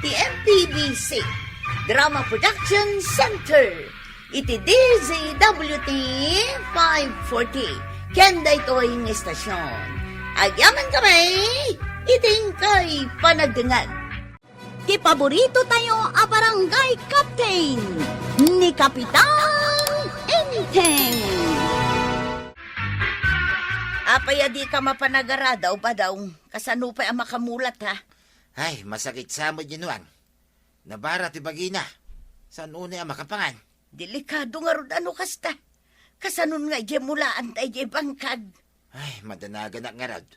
ti M P B C Drama Production Center iti D Z W T five forty ken daytoy nga istasyon. Agyamankami iti inkay panagdengngeg. ti paborito tayo a barangay captain, ni Kapitan Enteng. Apay a dika mapanagaradaw, Badong? Kasano pay a makamulat, ha? Ay, masakit sa met, Ginwang. Nabara ti bagina. Saan unay a makapangan? Delikado ngarud a no kasta. Kasanon nga idiay mulaanta idiay bangkag? Ay, madanaganak ngarud.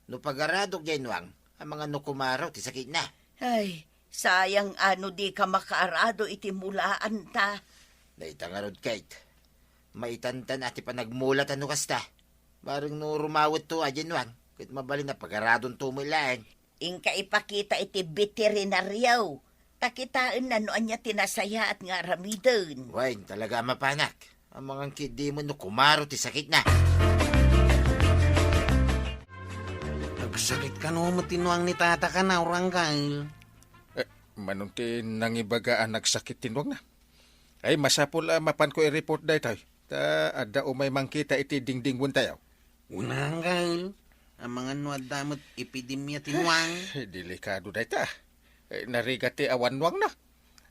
No pagaradok, Ginwang, amangan no kumaro ti sakitna. Ay, sayang a no dika makaarado iti mulaanta. Dayta ngarud, Kate. Maitantan a ti panagmulat a no kasta. Bareng no rumawetto a, Ginwang, ket mabalin a pagaradonto met laeng. Inka ipakita iti beterinario, ta kitaenna no ania ti nasayaat nga aramiden. Wen, talaga a mapanak. Amangan ketdin no kumaro ti sakitna. Agsakit kano met ti nuang ni tata kana, Rangkal? Eh, mano ti nangibaga a nagsakit ti nuangna? Ay, masapul a mapanko i-report daytoy. Ta adda umay mangkita iti dingdingwentayo. Una, Angkel, amangan no adda met epidemia ti nuang. Delikado dayta. Eh, narigat ti awan nuangna.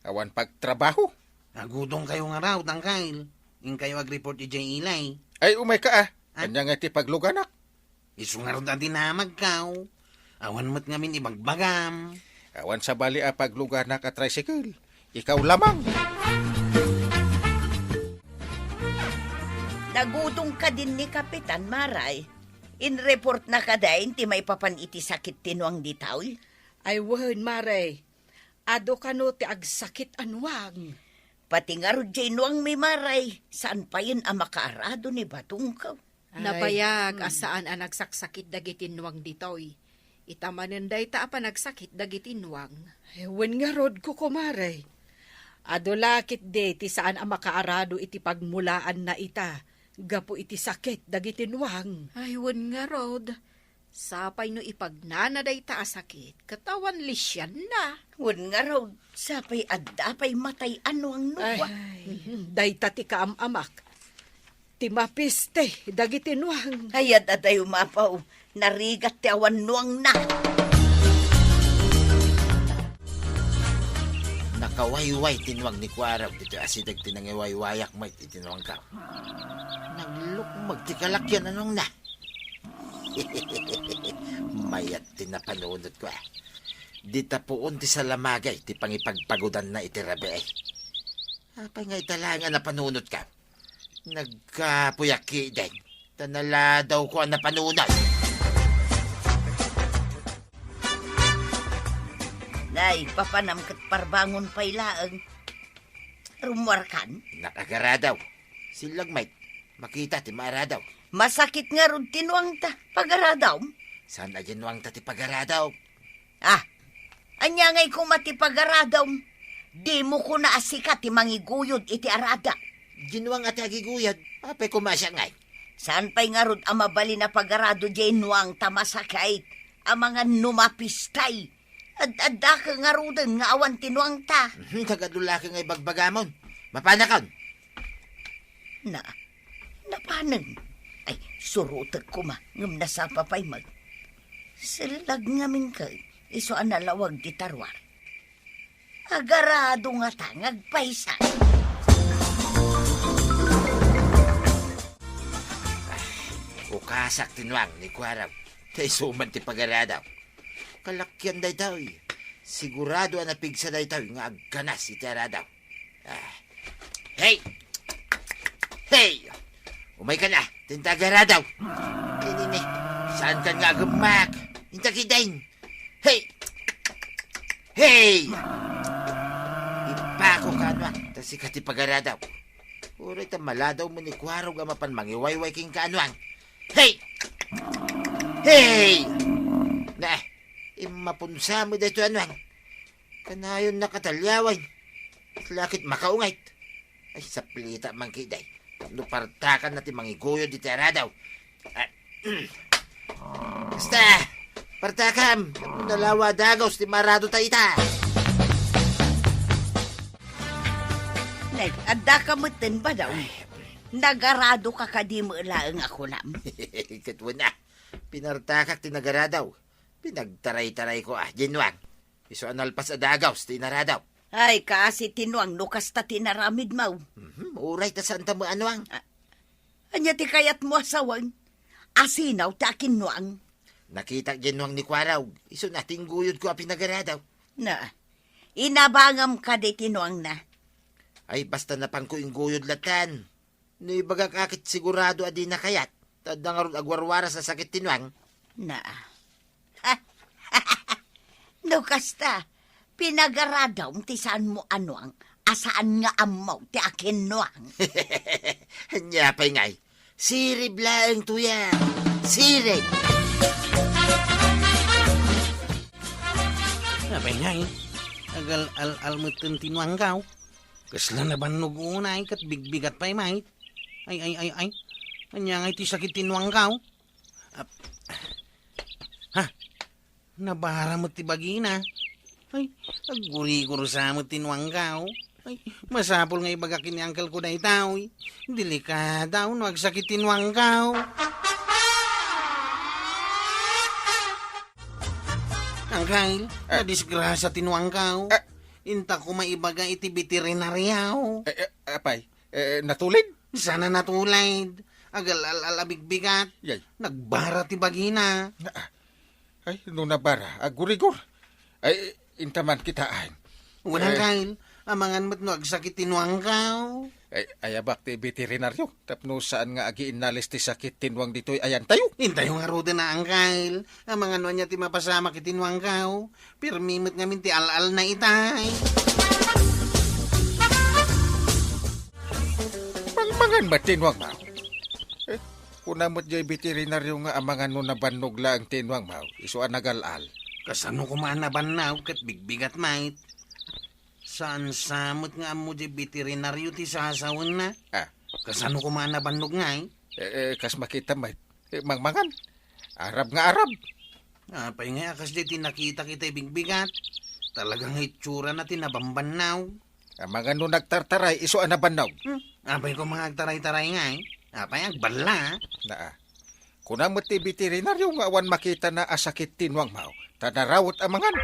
Awan pagtrabaho. Agudongkayo ngarud, Angkel. Inkayo agreport idiay ilay. Ay, umayka, ah. Ah? Ania nga ti pagluganak? Isu ngarud a dinamagkaw. Awan met ngamin ibagbagam. Awan sabali a pagluganak a tricycle. Ikaw lamang. Nagudong kadin ni Kapitan, Maray. In-report na kadain ti maipapan iti sakit ti nuang ditoy? Ay wen, Maray. Adu kano ti agsakit a nuang. Pati ngarud diay nuangmi, Maray, saan payen a makaarado ni Badongko. Ay. Nabayag a, hmm, saan a nagsaksakit dagiti nuang ditoy. Ita manen dayta a panagsakit dagiti nuang. Ay, wen ngarud, kukumare. Adu la ketdi ti saan a makaarado iti pagmulaanna ita gapu iti sakit dagiti nuang. Ay, wen ngarud. Sapay no ipagnana dayta a sakit, ket awan lisianna. Wen ngarud, sapay adda pay matay a nuang no. Ay, dayta ti kaam-amak. Ti mapiste dagiti nuang. Ay, ad-adayo mapaw, narigat ti awan nuangna. Nakawayway ti nuang ni Kuarog ditoy asideg ti nangiwaywayak met iti nuangko. Naglukmeg ti kalakian a nuangna. Mayat ti napanunotko, ah. Dita puon ti salamagay ti pangipagpagudanna iti rabii. Apay nga ita laeng a napanunotko? Nagkapuyak ketdin, ta naladawko a napanunot. Nay, papanam ket parbangon pay laeng. Rummuarkan? Nakagaradaw. Sillag met, makita ti maaradaw. Masakit ngarud ti nuangta. Pagaradawm? Saan a diay nuangta ti pagaradawm? Ah, ania ngay koma ti pagaradawm? Dimo kuna a sika ti mangiguyod iti arada. Diay nuang a ti agiguyod. Apay koma siak ngay? Saan pay ngarud a mabalin a pagarado diay nuang ta masakit? Amangan no mapistay. Ad-addaka ngaruden nga awan ti nuangta. Nagadu la ket nga ibagbagamon. Mapanakon. Na, napanen. Ay, surotek koma, ngem nasapa pay met. Sellag ngamin ket, isu a nalawag ti taruar. Agarado ngata nga agpaysa. Ukasak ti nuang ni Kuarog. Ta isu man ti pagaradaw. Kalakian daytoy. Sigurado a napigsa daytoy nga agganas iti aradaw. Ah. Hey! Hey! Umayka na, ta inta agaradaw. Ay, nini. Saankan nga agemmak? Inta ketdin. Hey! Hey! Ipako ka, nuang, ta sika ti pagaradaw. Uray ta maladaw met ni Kuarog a mapan mangiwayway kenka, nuang. Hey! Hey! Na, immapunsa met daytoy, nuang. Kanayon nakataliawan. Lakit makaungayt. Ay, saplita man ketdin. No partakan na ti mangiguyod iti aradaw. Ah, basta, partakam. Nalawa dagos ti marado ta ita. Nay, adda ka metten, Badong. Ay. Nagarado ka kadi met laeng a kunam? Ket wen a, pinartakak ti nagaradaw. Pinagtaray-tarayko a, diay nuang. Isu a nalpas a dagus ti inaradaw. Ay, kaasi ti nuang no kasta ti inaramidmo. Mhm, uray ta saan ta maanuang. A-, ania ti kayatmo a sawen? Asinaw ti akinnuang. Nakitak diay nuang ni Kuarog. Isu na ti ingguyodko a pinagaradaw. Na, inabangam kadi ti nuangna? Ay, basta napanko ingguyod latan. No ibagak a ket sigurado a dina kayat, ta adda ngarud agwarwaras a sakit ti nuang. Na. No kasta, pinagaradom ti saanmo a nuang, a saan nga ammo ti akinnuang. Ania pay ngay? Sirib laeng tuya. Sirib! Apay ngay? Agal-al-al metten ti nuangko. Kasla nabannog unay ket bigbigat pay met. Ay, ay, ay, ay. Ania ngay ti sakit ti nuangko? Ap-, ha? Nabara met ti bagina. Ay, aggurigursa met ti nuangko. Ay, masapul nga ibagak ken ni angkelko daytoy. Delikada no agsakit ti nuangko. Angkel, Ah. nadisgrasya ti nuangko. Ah. Inta koma ibaga iti beterinario. Eh, eh, apay, eh, natulid? Saan a natulid. Agal-al-al a bigbigat. Yay. Nagbara ti bagina. Na-, ay, no nabara, aggurigor. Ay, inta man kitaen. Wen, Eh. Angkel, amangan met no agsakit ti nuangko. Ay, ayabak ti beterinario, tapno saan nga agiinnalis ti sakit ti nuang ditoy ayantayo. Intayo ngaruden a, Angkel. Amangan no ania ti mapasamak iti nuangko. Pirmi met ngamin ti al-alna itay. Mangmangan met ti nuangmo. Eh, kuna met jay beterinario nga amangan no nabannog laeng ti nuangmo, isu a nagal-al. Kasano koma a nabannog ket bigbigat met? Saan sa met nga ammo jay beterinario ti sasawenna? Ah. Kasano koma a nabannog ngay? Eh, eh, kas makita met, eh, mangmangan. Arab nga arab. Apay ngay a kasdi ti nakitak itay bigbigat? Talaga nga itsurana ti nabambannog. Amangan no nagtartaray, isu a nabannog. Hmm? Apay koma nga agtaray-taray ngay? Apay agballa? Naa. Kuna met ti beterinario nga awan makitana a sakit ti nuangmo, ta narawet amangan.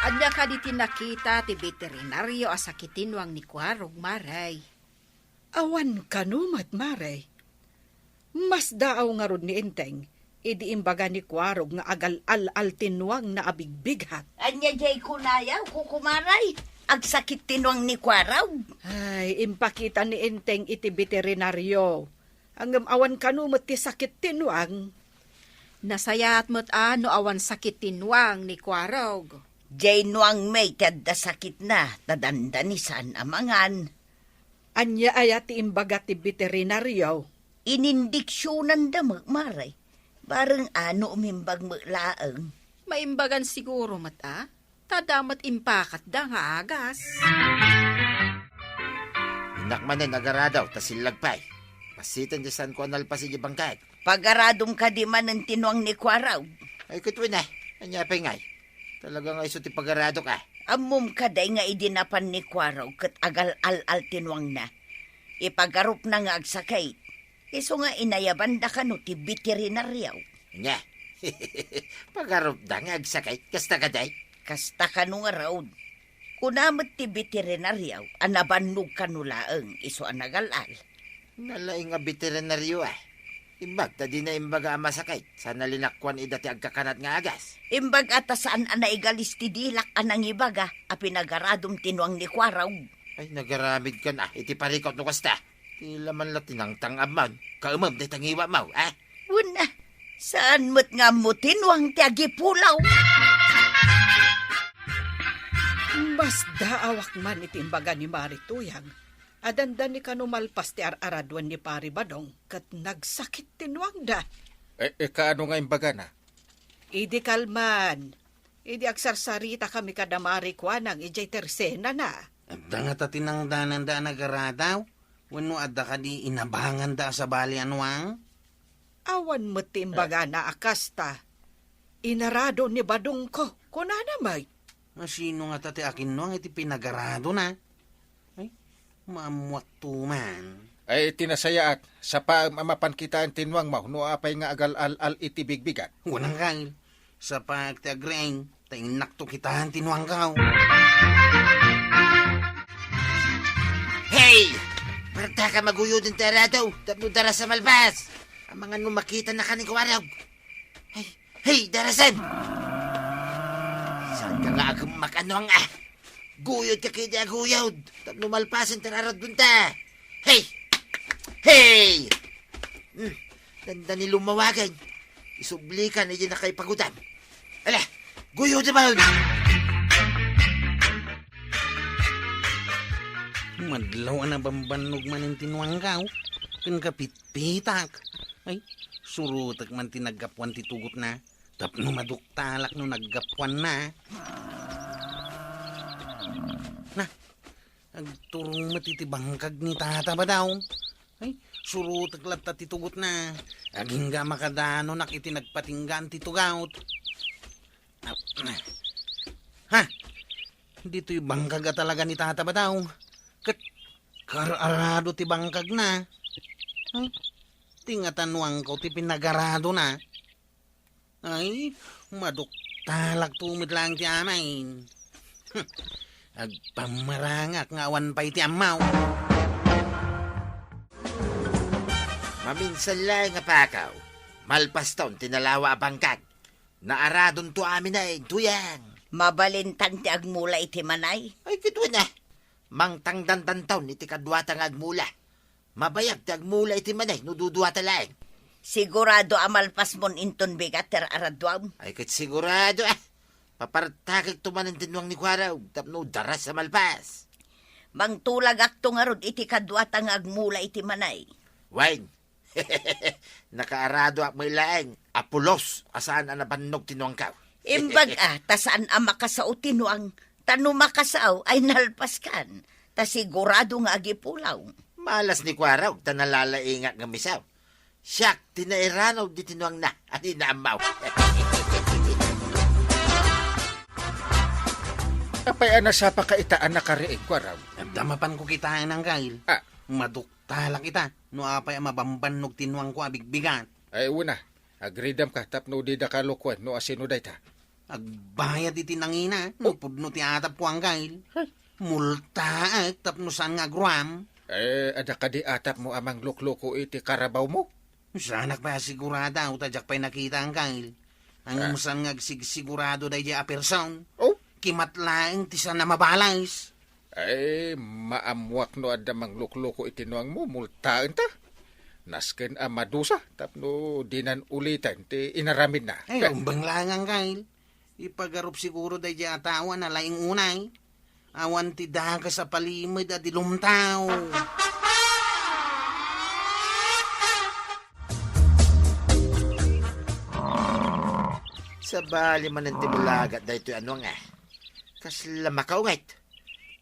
Ania kadi ti nakita ti beterinario a sakit ti nuang ni Kuarog, Mare? Awan kano met, Mare. Masdaaw ngarud ni Enteng idi imbaga ni Kuarog nga agal-al-al ti nuangna a bigbighat. Ania jay kunayo, Kukumaray? Agsakit ti nuang ni Kuarog? Ay, impakita ni Enteng iti beterinario. Ngem awan kano met ti sakit ti nuang. Nasayaat met a no awan sakit ti nuang ni Kuarog. Jay nuang met ti adda sakitna, ta dandani saan a mangan. Ania aya ti imbaga ti beterinario? Inindiksionanda met, Mare. Bareng a no umimbag met laeng. Maimbagan siguro met a, ta adda met impakatda nga agas. Innak manen agaradaw, ta sillag pay. Pasiten ti saanko a nalpas iti bangkag. Pagaradom kadi manen ti nuang ni Kuarog? Ay, ket wen a, ania pay ngay? Talaga nga isu ti pagaradok a. Ammom kadi nga idi napan ni Kuarog ket agal-al-al ti nuangna. Ipagarupna nga agsakit. Isu nga inayabanda kano ti beterinario. Ania? Pagarupda nga agsakit? Kasta kadi? Kasta kano ngarud. Kuna met ti beterinario a nabannog kano laeng isu a nagal-al. Nalaing a beterinario a. Imbag ta dina imbaga a masakit, saan a linakuan ida ti agkakanat nga agas. Imbag a ta saan a naigalis ti dilak a nangibaga a pinagaradom ti nuang ni Kuarog. Ay, nagaramidkan a iti parikut no kasta. Ti laman la ti nangtang-abman, kaemem dayta ngiwatmo, a? Wen a, saan met nga ammo ti nuang ti agipulaw. Masdaawak man iti imbaga ni Mari Tuyang a dandani kano malpas ti ar-araduen ni Pari Badong ket nagsakit ti nuangda. E, e, kaano nga imbagana? Idi kalman, idi agsarsaritakami kada Mari Kuanang idiay tersenana. Adda ngata ti nangdananda a nagaradaw? Wenno adda kadi inabanganda a sabali a nuang? Awan met ti imbagana a kasta. Inarado ni Badongko, kunana met. Asino ngata ti akinnuang iti pinagaradona? Ay, maammuakto man. Ay, ti nasayaat, sapaem a mapan kitaen ti nuangmo no apay nga agal-al-al iti bigbigat. Wen, angkel. Sapaek ti agriing, ta innakto kitaen ti nuangkaw. Hey! Parta ka maguyoden ti arado, tapno daras a malpas. Amangan no makita na ka ni Kuarog. Hey, hey, darasen! Saan ka nga agummak a nuang, ah? Guyod ka kadi a guyod, tapno malpasen ti araradonta. Hey! Hey! Hmm, dandani lumawagen. Isublikan iti nakaipagudam. Ala, guyod man! Madlaw a nabambannog manen ti nuangkaw, ken kapitpitak. Ay, surotek man ti naggapuan ti tugotna. Tapno maduktalak no naggapuanna. Na, agturong met iti bangkag ni Tata Badaw. Ay, surotek latta ti tugotna. Agingga makadanonak iti nagpatinggaan ti tugaut. Ha? Ditoy bangkag a talaga ni Tata Badaw. Ket kar-arado ti bangkagna. Ay, ti ngatanuangko ti pinagaradona. Ay, maduktalakto met laeng ti amin. Agpammarangak nga awan pay ti ammaw. Maminsan laeng a pakaw, malpaston ti nalawa a bangkag. Naaradonto amin a tuyang. Mabalintan ti agmula iti manay. Ay, kituen a. Mangtangdandanton iti kaduata nga agmula. Mabayag ti agmula iti manay no duduata laeng. Sigurado a malpasmon inton bigat ti araduam. Ay, ket sigurado, ah. Papartakekto manen ti nuang ni Kuarog tapno daras a malpas. Mangtulagakto ngarud iti kaduata nga agmula iti manay. Wen, nakaaradoak met laeng a pulos a saan a nabannog ti nuangkaw. Imbag a, ta saan a makasao ti nuang, ta no makasao ay nalpaskan, ta sigurado nga agipulaw. Malas ni Kuarog ta nalalaingak nga misaw. Siak ti nairanaw diti nuangna, ania ammaw. Apay a nasapaka ita a nakariing, Kuarog? Adda mapanko kitaen, Anggail. Ah. Maduktalak ita, no apay a mabambannog ti nuangko a bigbigat. Ay, una, agridam ka tapno dida ka lukuen no asino dayta. Agbayad iti nangina, no Oh. pudno ti atapko, Anggail. Ay. Multaek tapno saan nga agruam. Eh, adda kadi atapmo a manglukluko iti karabawmo? Saanak pay a sigurado, ta diak pay nakita, Anggail. Ngem Ah. saan nga agsigsigurado daydiay a person? Oh? Kimat laeng ti saan a mabalas. Ay, maammoak no adda manglukluko iti nuangmo, multaenta. Nasken a madusa, tapno dinan uliten ti inaramidna. Ay, umbeng laeng, Anggail. Ipagarup siguro daydiay a tao a nalaing unay. Awan ti dakes a palimed a di lumtaw. Sabali manen ti bulagat daytoy a nuang, ah. Kasla makaunget.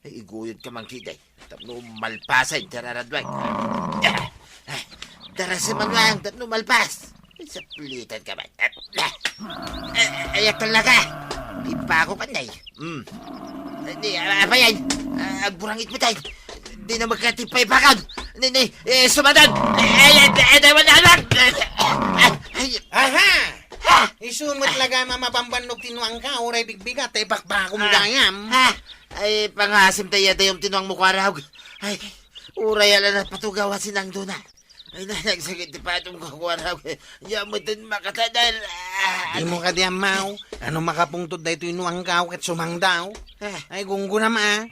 Ay, iguyod ka man kidi. Tapno malpasen ti araradweng. Ah, ah, darasa man lang, tapno malpas. Ay, saplitan ka man. Ah, ah, ay, ay, talaga. Ipako ka na eh. Hmm. Ay, di, ah, apa yan? Ah, agburangit mo tayo. Di na magkatipay pakon. Ni, ni, eh, sumadan. Ay, ay, ay, ay, ay, wala lang. Ay, ay, Aha! Ha! Isu met laga mamabambannog ti nuangka, uray bigbigat, ta ibakbakom Ah. gayam. Ha! Ay, pangasim tayo dayom ti nuangmo, Kuarog. Ay, uray ala na patugaw a sinangdona. Ay, na, nagsakit ti patong ko, Kuarog. Yamutin makatadal. Ah, Di mo kadi ammaw, ano makapungtod daytoy nuangkaw ket sumangdaw? Ah. Ay, gunggunam, ah.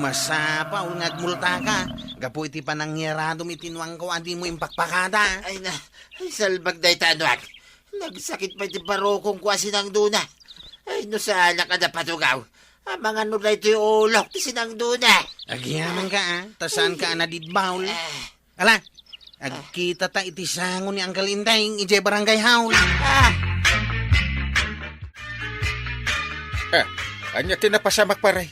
Masapa, ul nga agmulta ka. Gapu iti panangiaradom iti nuangkaw, a di mo impakpakada. Ay, na, ay, salbag dayta, anuak. Nagsakit pay ti barukongko a sinangdona. Ay, no saanak a napatugaw. Amangan no daytoy ulok ti sinangdona. Agyaman ka, ah. Ta saan ka a nadidbaol? Ah. Ala, agkita ta iti sango ni Uncle Indeng idiay barangay hall. Ah! Ah, ania ti napasamak, pare?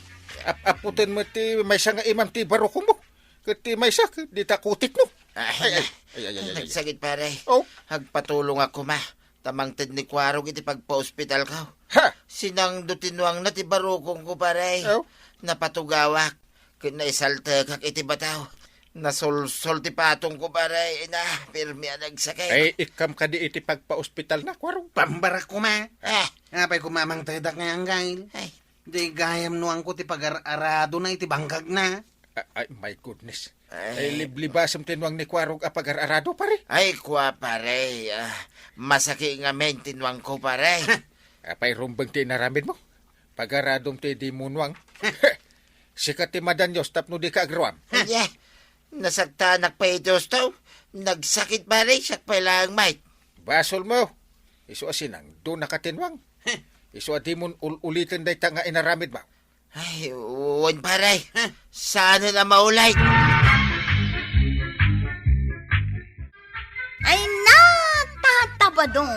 Ap-aputen met ti maysa nga imam ti barukongmo. Ket ti maysa, ket dita kutikno. Ay, Ay, ay, ay, ay, ay, ay, ay. nagsakit, pare. Oh. Agpatulongak koma. Ta mangted ni Kuarog iti pagpaospitalko. Ha? Sinangdo ti nuangna ti barukongko, pare. Oh. Napatugawak. Ket naisaltekak iti bataw. Nasulsol ti patongko, pare. Ina, pirmi a nagsakit. Ay, ikkam kadi iti pagpaospitalna, Kuarog? Pambarak koma. Ah. Apay koma mangtedak nga, Anggail? Ay. Di gayam nuangko ti pagar-aradona iti bangkagna. A-, ay, my goodness. Ay. Ay, liblibasem ti nuang ni Kuarog a pagar-arado, pare. Ay, kua, pare. Ah, masaki ngamin ti nuangko, pare. Apay rumbeng ti inaramidmo? Pagaradom ti di mo nuang. Sika ti madanios tapno dika agruam. Aya, nasaktanak pay iti usto. Nagsakit, pare, siak pay laeng met. Basolmo. Isu a sinangdonaka ti nuang. Isu a dimon ul-uliten dayta nga inaramidmo. Ay, wen, pare. Saan a maulit? Ay, natatabadong,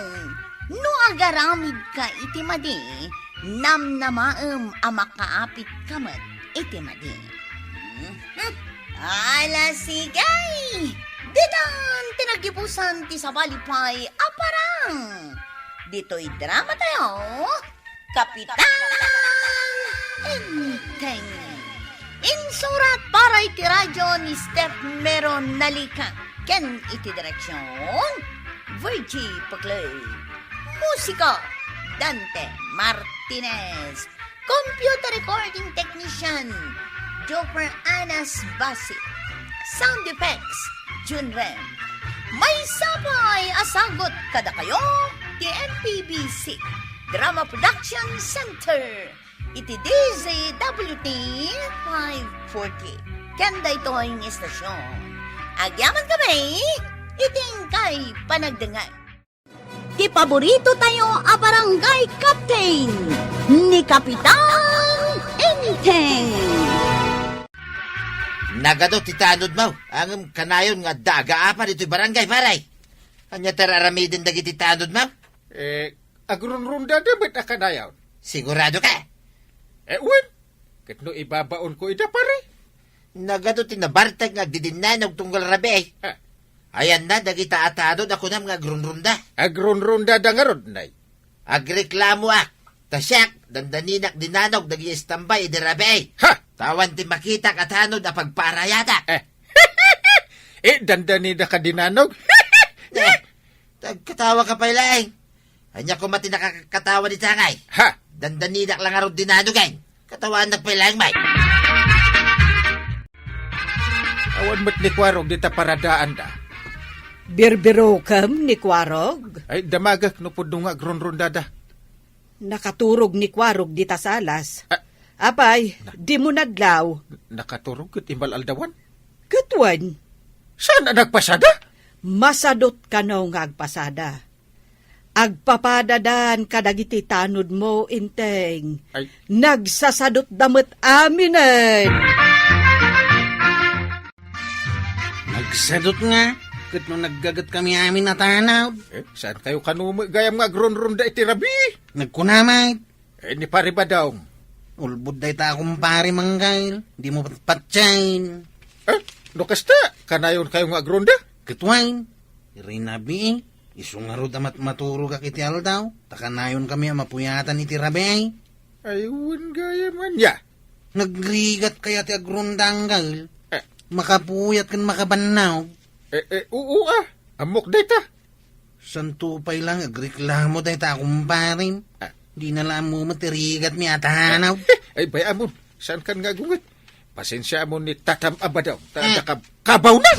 no agaramidka iti madi, namnamaem a makaapit ka met iti madi. Hmm? Ala, sige! Ditan ti nagibusan ti sabali pay a parang. Ditoy drama tayo, Kapitan Enteng. Insurat para iti radyo ni Steph Meron Nalica ken iti direksyon, Virgie Paclay. Musika, Dante Martinez. Computer recording technician, Joker Anas Basi. Sound effects, Jun Rem. Maysa pay a sagut kadakayo ti M P B C Drama Production Center iti D Z W T five forty. Ken daytoy nga istasyon, agyaman kami iti inkay panagdengngeg. Ti paborito tayo a barangay captain, ni Kapitan Enteng. Nagadu ti tanod mo, ngem kanayon nga adda agaapa ditoy barangay, pare. Ania ti ar-aramiden dagiti tanod mo? Eh, agrunrundada met a kanayon. Sigurado ka? Eh, wen. Ket no ibabaonko ida, pare? Nagadu ti nabartek nga agdidinnanog tunggal rabii. Ah. Ayanna dagita a tanod a kunam nga agrunrunda. Agrunrundada ngarud, Nay? Agreklamoak. Ta siak, dandaninak dinanog dagiti istambay idi rabii. Ha! Ta awan ti makitak a tanod a pagpaarayadak. Eh. Eh, dandanidaka dinanog? Eh, agkatawa ka pay laeng. Ania koma ti nakakatawa dita, ngay? Ha? Dandanidak la ngarud dinanog, ngay. Katawaannak pay laeng, may. Awan met ni Kuarog dita paradaanda. Birbirokem ni Kuarog? Ay, damagek no pudno nga agrunrundada. Nakaturog ni Kuarog dita salas. Ah. Apay, na- dimo nadlaw. Nakaturog ket imbal-aldawan? Ket wen. Saan a nagpasada? Masadot kano nga agpasada. Agpapadadan kadagiti tanod mo, Enteng. Ay. Nagsasadot da met aminen. Nagsadot nga, ket no naggaget kami amin a tanod. Eh, saan kayo kano met gayam nga agrunrunda iti rabii? Nagkunamay. Eh, ni Pare Badong. Ulbod dayta a kumpare, Manggail. Di mo patpatien. Eh, no kasta, kanayon kayo nga agrunda? Ket wen, iti rabii, isu ngarud a mat-, maturogak iti aldaw, ta kanayon kami a mapuyatan iti rabii. Ay, wen gayam ania. Nagrigat kaya ti agrunda, Anggail? Eh. Makapuyat ken makabannaw. Eh, eh, oo, ah. Ammok dayta. Santo pay lang agreklamo dayta a kumparem. Ah. Di na la ammo met ti rigatmi a tanod. Ay, bay-amon. Saan kan nga agunget? Pasensiamon ni Tatam a Badong. Ta Eh. adda kab-, kabaw na!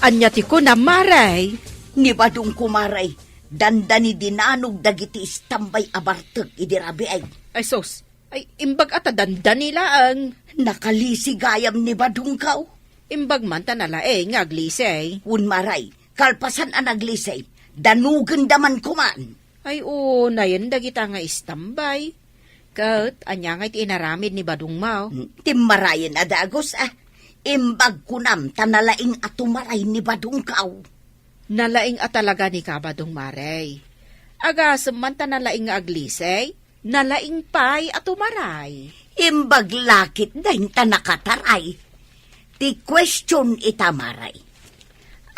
Ania ti kunam, Mare? Ni Badong, kumare, dandani dinanog dagiti istambay a bartek idi rabii. Ay, sus. Ay, imbag a ta dandani laeng. Nakalisi gayam ni Badongko. Imbag man ta nalaing nga aglisi. Wen, Mare, kalpasan a naglisi, danogenda man koma. Ay, unayen dagita nga istambay. Ket ania ngay ti inaramid ni Badongmo? Timmarayen a dagus, ah. Imbag kunam ta nalaing a tumaray ni Badongko. Nalaing a talaga ni Kabadong, Mare. Agasem man ta nalaing nga aglisi, nalaing pay a tumaray. Imbag la ketdin ta nakataray. Ti question ita, Mare.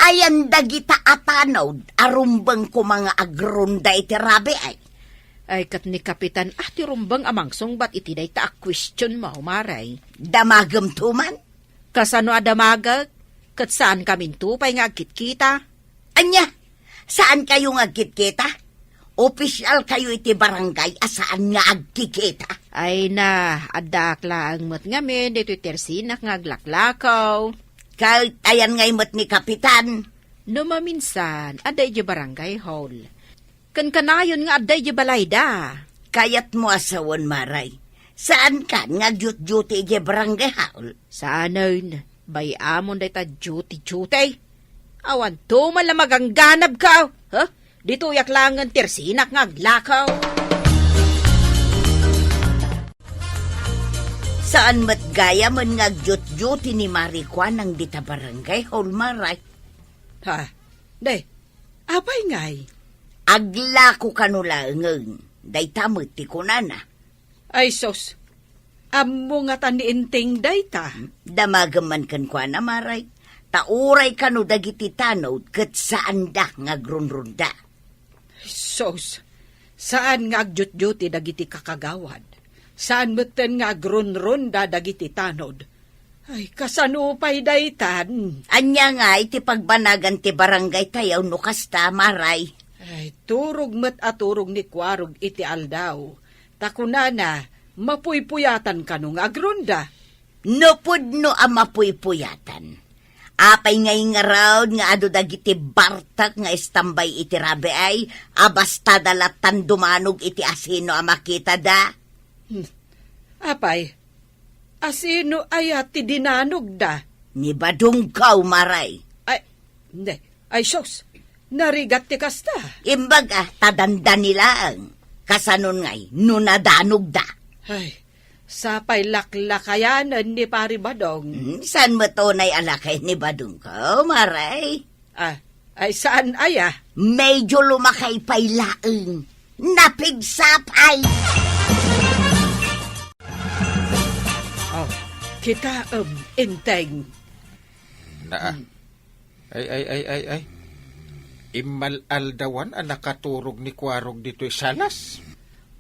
Ayan dagita a tanod a rumbeng koma nga agrunda iti rabii. Ay, ket ni Kapitan a ti rumbeng a mangsungbat iti dayta a question mo, Mare. Damagem to man? Kasano a damagek? Ket saan kaminto pay nga agkitkita? Ania? Saan kayo nga agkitkita? Opisyal kayo iti barangay a saan nga agkikita? Ay na, addaak laeng met ngamin ditoy tersinak nga aglaklakaw. Ket ayan ngay met ni Kapitan? No maminsan, adda idiay barangay hall. Ken kanayon nga adda idiay balayda. Kayatmo a sawen, Mare. Saankan nga agduty-duty idiay barangay hall? Saanen, bay-amon dayta duty-duty. Awan to man la magangganabka, ha? Ditoyak laengen tersinak nga aglakaw. Saan met gayamen nga agduty-duty ni Mare Kuanang dita barangay hall, Mare? Ha? Day, apay ngay? Aglako kano laengen, dayta met ti kunana. Ay sus, ammo ngata ni Enteng dayta? Damagem man kenkuana, Mare. Ta uray kano dagiti tanod ket saanda nga agrunrunda. Sus, saan nga agduty-duty dagiti kakagawad. Saan metten nga agrunrunda dagiti tanod. Ay, kasano pay daytan? Ania ngay ti pagbanagan ti barangay tayo no kasta, Mare? Ay, turog met a turog ni Kuarog iti aldaw. Ta kunana, mapuypuyatan kano nga agrunda. No pudno a mapuypuyatan, apay ngay ngarud nga adu dagiti bartek nga istambay iti rabii a basta da lattan dumanog iti asino a makitada? Hmm. Apay, asino aya ti dinanogda? Ni Badongko, Mare. Ay, ne, ay sus, narigat ti kasta. Imbaga, ta dandani laeng. Kasanon ngay, no nadanogda? Ay, sapay laklakayanen ni Pari Badong. Hmm, saan met unay a lakay ni Badongko, Mare? Ah, ay saan aya? Medyo lumakay pay laeng. Napigsa pay. Oh, kitaem, Enteng. Naa. Hmm. Ay, ay, ay, ay, ay. Immal-aldawan a nakaturog ni Kuarog ditoy salas.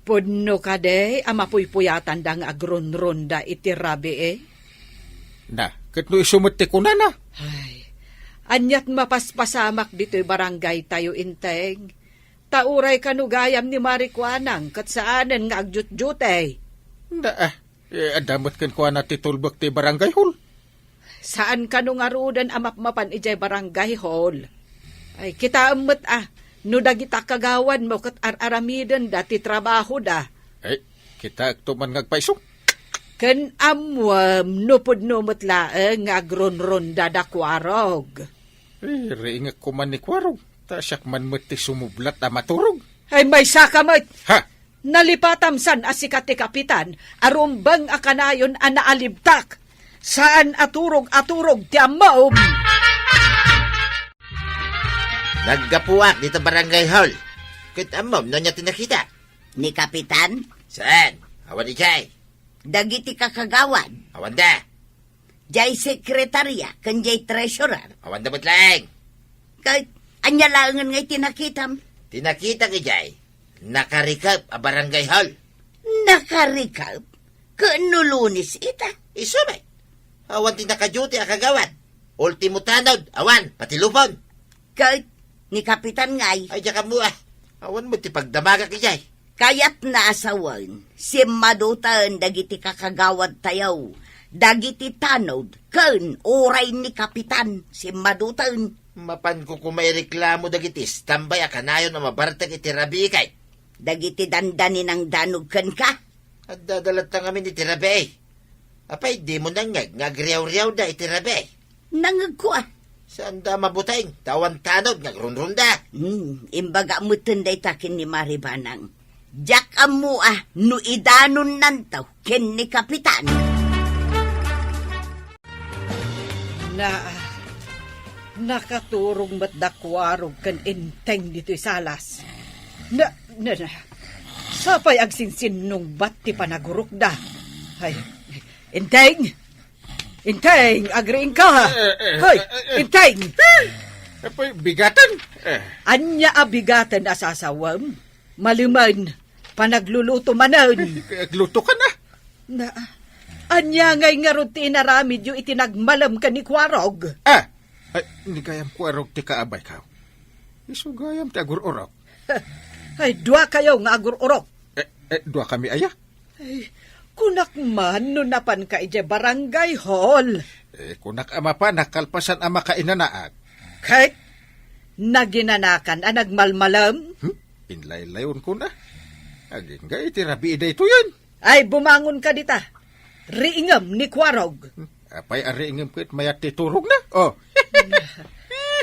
Pudno kadi a mapuypuyatanda nga agrunrunda iti rabii? Na, ket no isu met ti kunana? Ay, aniat mapaspasamak ditoy barangay tayo, Enteng. Ta uray kano gayam ni Mare Kuanang ket saanen nga agdiutdiutay. Na, ah, eh, adda met kenkuana ti tulbek ti barangay hall. Saan kano ngaruden a mapmapan idiay barangay hall? Ay, kitaem met a, no dagita kagawad mo ket ar-aramidenda ti trabahoda. Ay, kitaek to man nga agpayso. Ken ammuem, no pudno met laeng nga agrunrunda da Kuarog. Eh, riingek ko man ni Kuarog, ta siak man met ti sumublat a maturog. Ay, maysa ka met! Ha? Nalipatam san a sika ti kapitan a rumbeng a kanayon a naalibtak. Saan a turog a turog ti ammom. Naggapuak dita barangay hall. Ket ammom no ania ti nakita? Ni kapitan? Saan? Awan idiay. Dagiti kakagawad? Awan da. Jay sekretarya ken jay treasurer. Awan da met laeng. Ket ania laengen nga iti nakitam? Ti nakitak idiay, nakarikep a barangay hall. Nakarikep? Ken no Lunes ita? Isu met. Awan ti nakaduty a kagawad. Ultimo tanod, awan, pati lupon. Ket ni Kapitan ngay? Ay, diak ammo, ah. Awan met ti pagdamagak idiay. Kayatna a sawen, simmaduten dagiti kakagawad tayo, dagiti tanod, ken uray ni Kapitan, simmaduten. Mapanko koma ireklamo dagiti istambay a kanayon a mabartek iti rabii kay. Dagiti dandani nangdanog kenka? Adda da latta ngamin iti rabii. Apay dimo nangngeg nga agriawriawda iti rabii? Nangngegko a. Saanda a mabuteng, ta awan tanod nga agrunrunda. Hmm, imbaga metten dayta ken ni Mari Banang. Diak ammo a no idanonnanto ken ni Kapitan. Na, nakaturog met da Kuarog ken Enteng ditoy salas. Na, na, na, sapay agsinsinnungbat ti panagurokda. Ay, Enteng! Enteng, agriingka! Eh, eh, Hoy, eh, eh. Enteng! Eh, apay, bigaten? Eh. Ania a bigaten a sasawem? Malemen, panagluluto manen. Ay, agluto ka na. Na, ania ngay ngarud ti inaramidyo iti nagmalem ken ni Kuarog? Ah! Ay, ni gayam Kuarog ti kaabay ka. Isu gayam ti agur-urok. Ay, dua kayo nga agur-urok. Eh, eh, dua kami aya? Ay, kunak man no napan ka idiay barangay hall. Eh, kunak a mapanak kalpasan a makainanaak. Ket naginanakan a nagmalmalem? Hmm? Inlaylayon ko na. Agingga iti rabii daytoyen. Ay, bumangon ka dita. Riingem ni Kuarog. Hmm? Apay a riingem ket mayat ti turog na? Oh.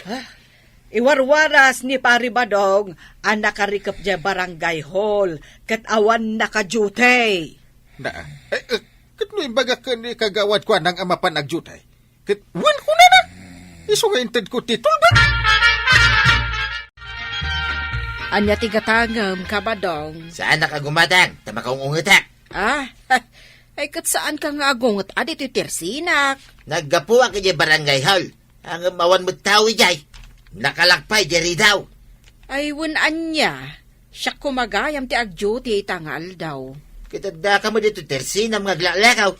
Ha? Iwarwaras ni Pari Badong a nakarikep diay barangay hall ket awan naka-duty. Na, eh, eh, ket no imbagak ken ni Kagawad Kuanang a mapan ag-duty, ket wen kunana, isu nga inted ko ti tulbek. Ania ti gatangem, Kabadong? Saanak a gumatang, ta makaung-ungetak. Ah, ay ket saanka nga agunget a ditoy tersinak. Naggapuak idiay barangay hall. Ngem awan met tao idiay. Nakalak pay diay ridaw. Ay, wen ania, siak koma gayam ti ag-duty ita nga aldaw. Ket addaka met ditoy tersinam nga aglaklakaw.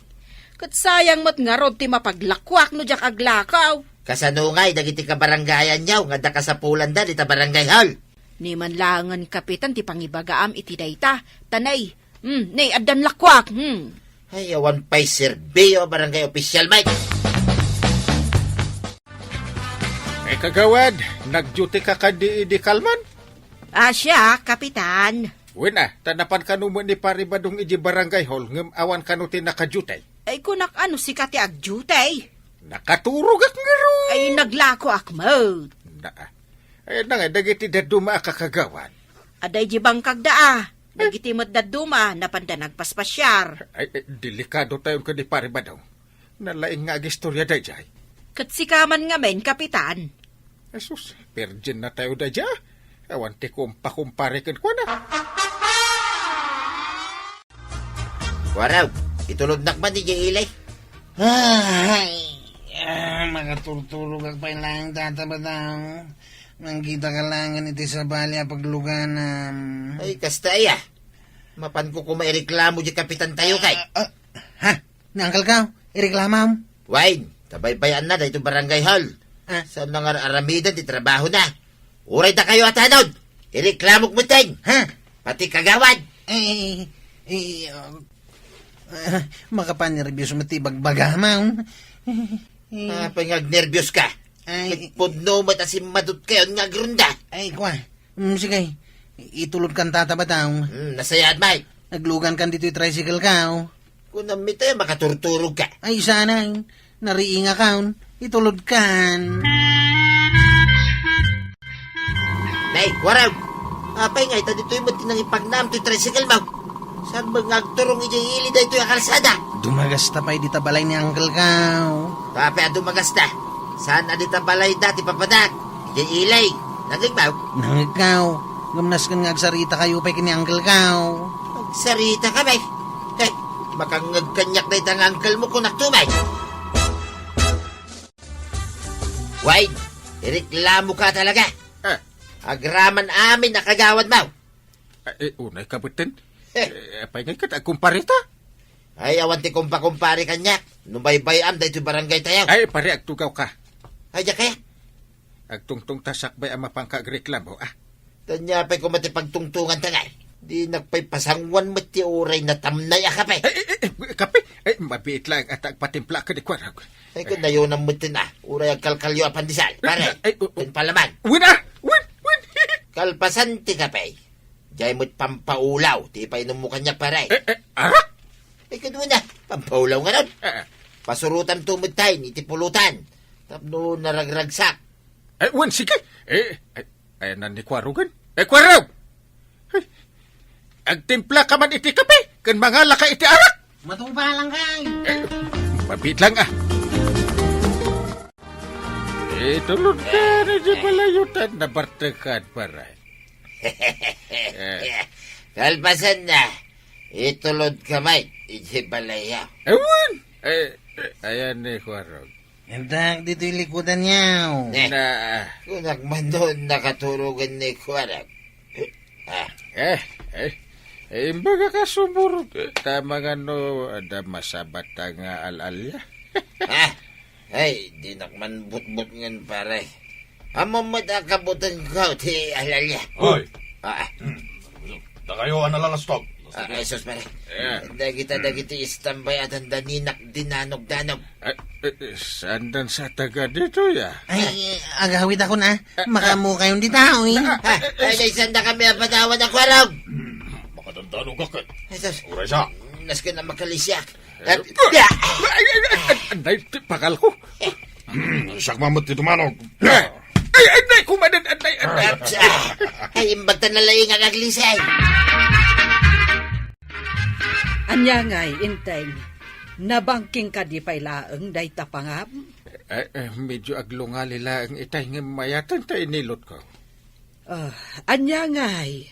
Ket sayang met ngarud ti mapaglakuak no diak aglakaw. Kasano ngay dagiti kabarangayanyo nga adda kasapulanda dita barangay hall? Ni man laengen, Kapitan, ti pangibagaam iti dayta. Ta nay, hmm, nay, addan lakuak, hmm. Ay, awan pay serbio a barangay official, Mike. Ay, kagawad, nag-duty ka kadi idi kalman? Ah, siak, Kapitan. Wen a, ta napan kano met ni Pari Badong idi barangay hall ngem awan kano ti naka-duty. Ay, kunak a no sika ti ag-duty. Nakaturogak ngarud. Ay, naglakoak met. Naa. Ay, na nga, dagiti dadduma a kakagawad. Adda idiay bangkagda a. Dagiti met dadduma, napanda nagpaspasiar. Ay, eh, delikado tayon kadi Pari Badong. Nalaing nga agistorya daydiay. Ket sika man ngamin, Kapitan. Jesus, virgin na tayo daydiay. Awan ti kumpakumpare kenkuana. Waraw, itulodnak man idiay ili. Ay, ah, makaturturogak pay laeng dayta, Badong. Mangkitak laengen iti sabali a pagluganam. Ay, kasta aya. Mapanko koma ireklamo diay kapitan tayo kay. Ah, ah, ha? Ni Uncle Kao, ireklamam? Wen, ta baybay-anna daytoy barangay hall. Ah. Saan nga ar-aramiden ti trabahona. Uray dakayo a tanod, ireklamok metten. Ha? Pati kagawad. Eh, eh, eh, ah, ah, makapanerbios met ti ibagbagam. Eh, eh. Apay nga agnerbios ka? Ay. Ket pudno met a simmadot kayon nga agronda. Ay, kua. Mm, sige. Itulod kan tata, Badong. Hmm, nasayaat, Mike. Naglugan kan ditoy tricycle ka, oh. Kunam ita, makaturturog ka. Ay, sana. Nariinga ka, oh. Itulod kan. Nay, Waraw. Apay nga ita ditoy met ti nangipagnam toy tricycle mo? Saan met nga agturong idiay ili daytoy a kalsada? Dumagasta pay dita balay ni Uncle Kao. Tapay a dumagasta. Saan a dita balay da ti papanak? Idiay ili. Nangngegmo? Nangngegko. Ngem nasken nga agsarita kayo pay ken ni Uncle Kao. Agsarita kami? Hey, makangngeg kaniak dayta nga uncle mo, kunak to, bay. Wait, ireklamo ka talaga. Ah. Agraman amin a kagawad mo. Ah, eh, unay ka metten. Eh. Eh, apay ngay ket agkumpareta? Ay, awan ti kumpakumpare kaniak. No baybay-am daytoy barangay tayo. Ay, pare, agtugaw ka. Ay, diak kaya. Agtungtong ta sakbay a mapanka agreklamo, ah. Ania pay koma ti pagtungtongan ta ngay. Dinak pay pasanguan met ti uray natamnay a kape. Ay, ay, ay, ay, kape? Ay, mabiit laeng a ta agpatimpla ka di kuarag. Ay, kun nayonan met tin, ah. Uray agkalkalyo a pandesal, pare. Ay, o, o. Ken palaman. Wen, ah! Wen! Wen! Kalpasan ti kape. Diay met pampaulaw ti ipainummo kaniak, pare. Eh, eh, arak? Eh, kadua na, pampaulaw ngarud. Eh, eh. Pasurotam to met tayo iti pulutan. Tapno naragragsak. Eh, wen, sige. Eh, eh, ayan na ni Kuarugan. Eh, Kuarug! Ay, agtimpla ka man iti kape, ken mangala ka iti arak. Matupa lang kay. Eh, mabit lang, ah. Itulod ka na di balayutan na bartekan, paray. Eh. Kalpasan na, itulod ka, Mike, iti balaya. Ewan! Eh, eh, ayan ni Kuarog. Intak ditoy likudan niyaw. Eh, na, kunak man doon nakaturugan ni Kuarog. Ah. Eh, eh. Eh, imbagak a sumurot, eh, ta mangano adda masabat nga al-alia. Ah, ay, dinak man butbutngen, pare. Ammom met a kabutengko ti al-alia. Oy. Ah, ah. Hmm. Dakayo a nalalastog. Ah, ay, sus, pare. Eh. Dagita dagiti istambay a dandaninak dinanogdanog. Eh, eh, eh, saandan sa taga ditoy, ah? Ay, agawidakon, ah. Makaammokayon dita, oy. Ah, ay, ay, sanda kami a padawan a kuarog. Hmm, makadandanog ka. Ay, sus. Uray sa. Nasken a makalisiak. Eh, ay, ay, ay, ay, anday ti pakalko. Hmm, siak man met ti dumanog. Eh, ay, anday kumanan, anday, anday. Ay, imbagta na laing ang aglisay. Ania ngay, Enteng? Nabangking kadi pay laeng dayta pangam? Eh, eh, medyo aglungali laeng itay ngem mayaten ta inilotko. Ah, ania ngay?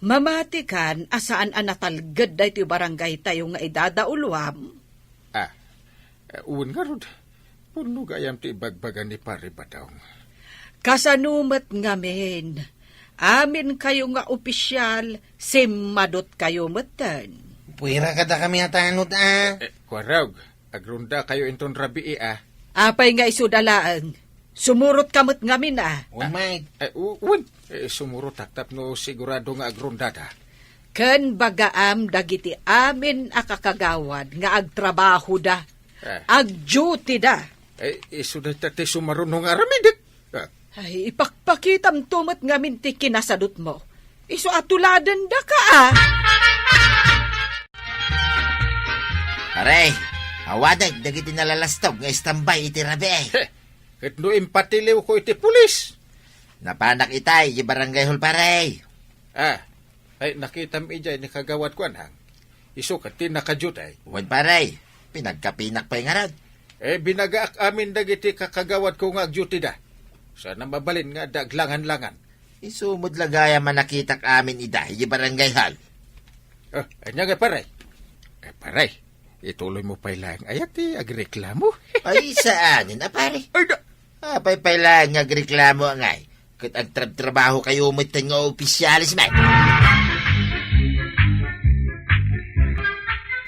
Mamatikan a saan a natalged daytoy barangaytayo nga idadauluam? Ah, eh, wen ngarud, pudno gayam ti ibagbaga ni Pare Badong. Kasano met ngamin? Aminkayo nga opisial, simmadutkayo metten. Puira kadakami a tanod, a. Eh, eh, kuarog, agrondakayo inton rabii, a. Apay nga isuda laeng? Sumurotka met ngamin, a. Wen, Mike. Eh, u-, wen, eh, sumurotak tapno sigurado nga agrondada. Ken bagaam dagiti amin a kakagawad nga agtrabahoda, eh, agdutyda. Eh, isu dayta ti sumaruno nga aramidek. Ah. Ay, ipakpakitamto met ngamin ti kinasadutmo. Isu a tuladendaka, a. Pare, awanek dagiti nalalastog nga istambay iti rabii. Heh, ket no impatiliwko iti pulis? Napanak itay, iti barangay hall, pare. Ah, ay, nakitam idiay ni kagawadko, anang. Isu ket ti nakaduty. Wen, pare, pinagkapinak pay ngarud. Eh, binagaak amin dagiti kakagawadko nga agdutyda. Saan a mabalin nga adda aglangan-langan. Isu met la gayam a nakitak amin ida, iti barangay hall. Ah, ania nga, pare? Eh, pare, ituloy mo pay laeng aya ti agreklamo? Ay, saanen a, pare. Ay, da- Apay pay laeng nga agreklamo ngay? Ket agtrabtrabahokayo metten nga opisiales met.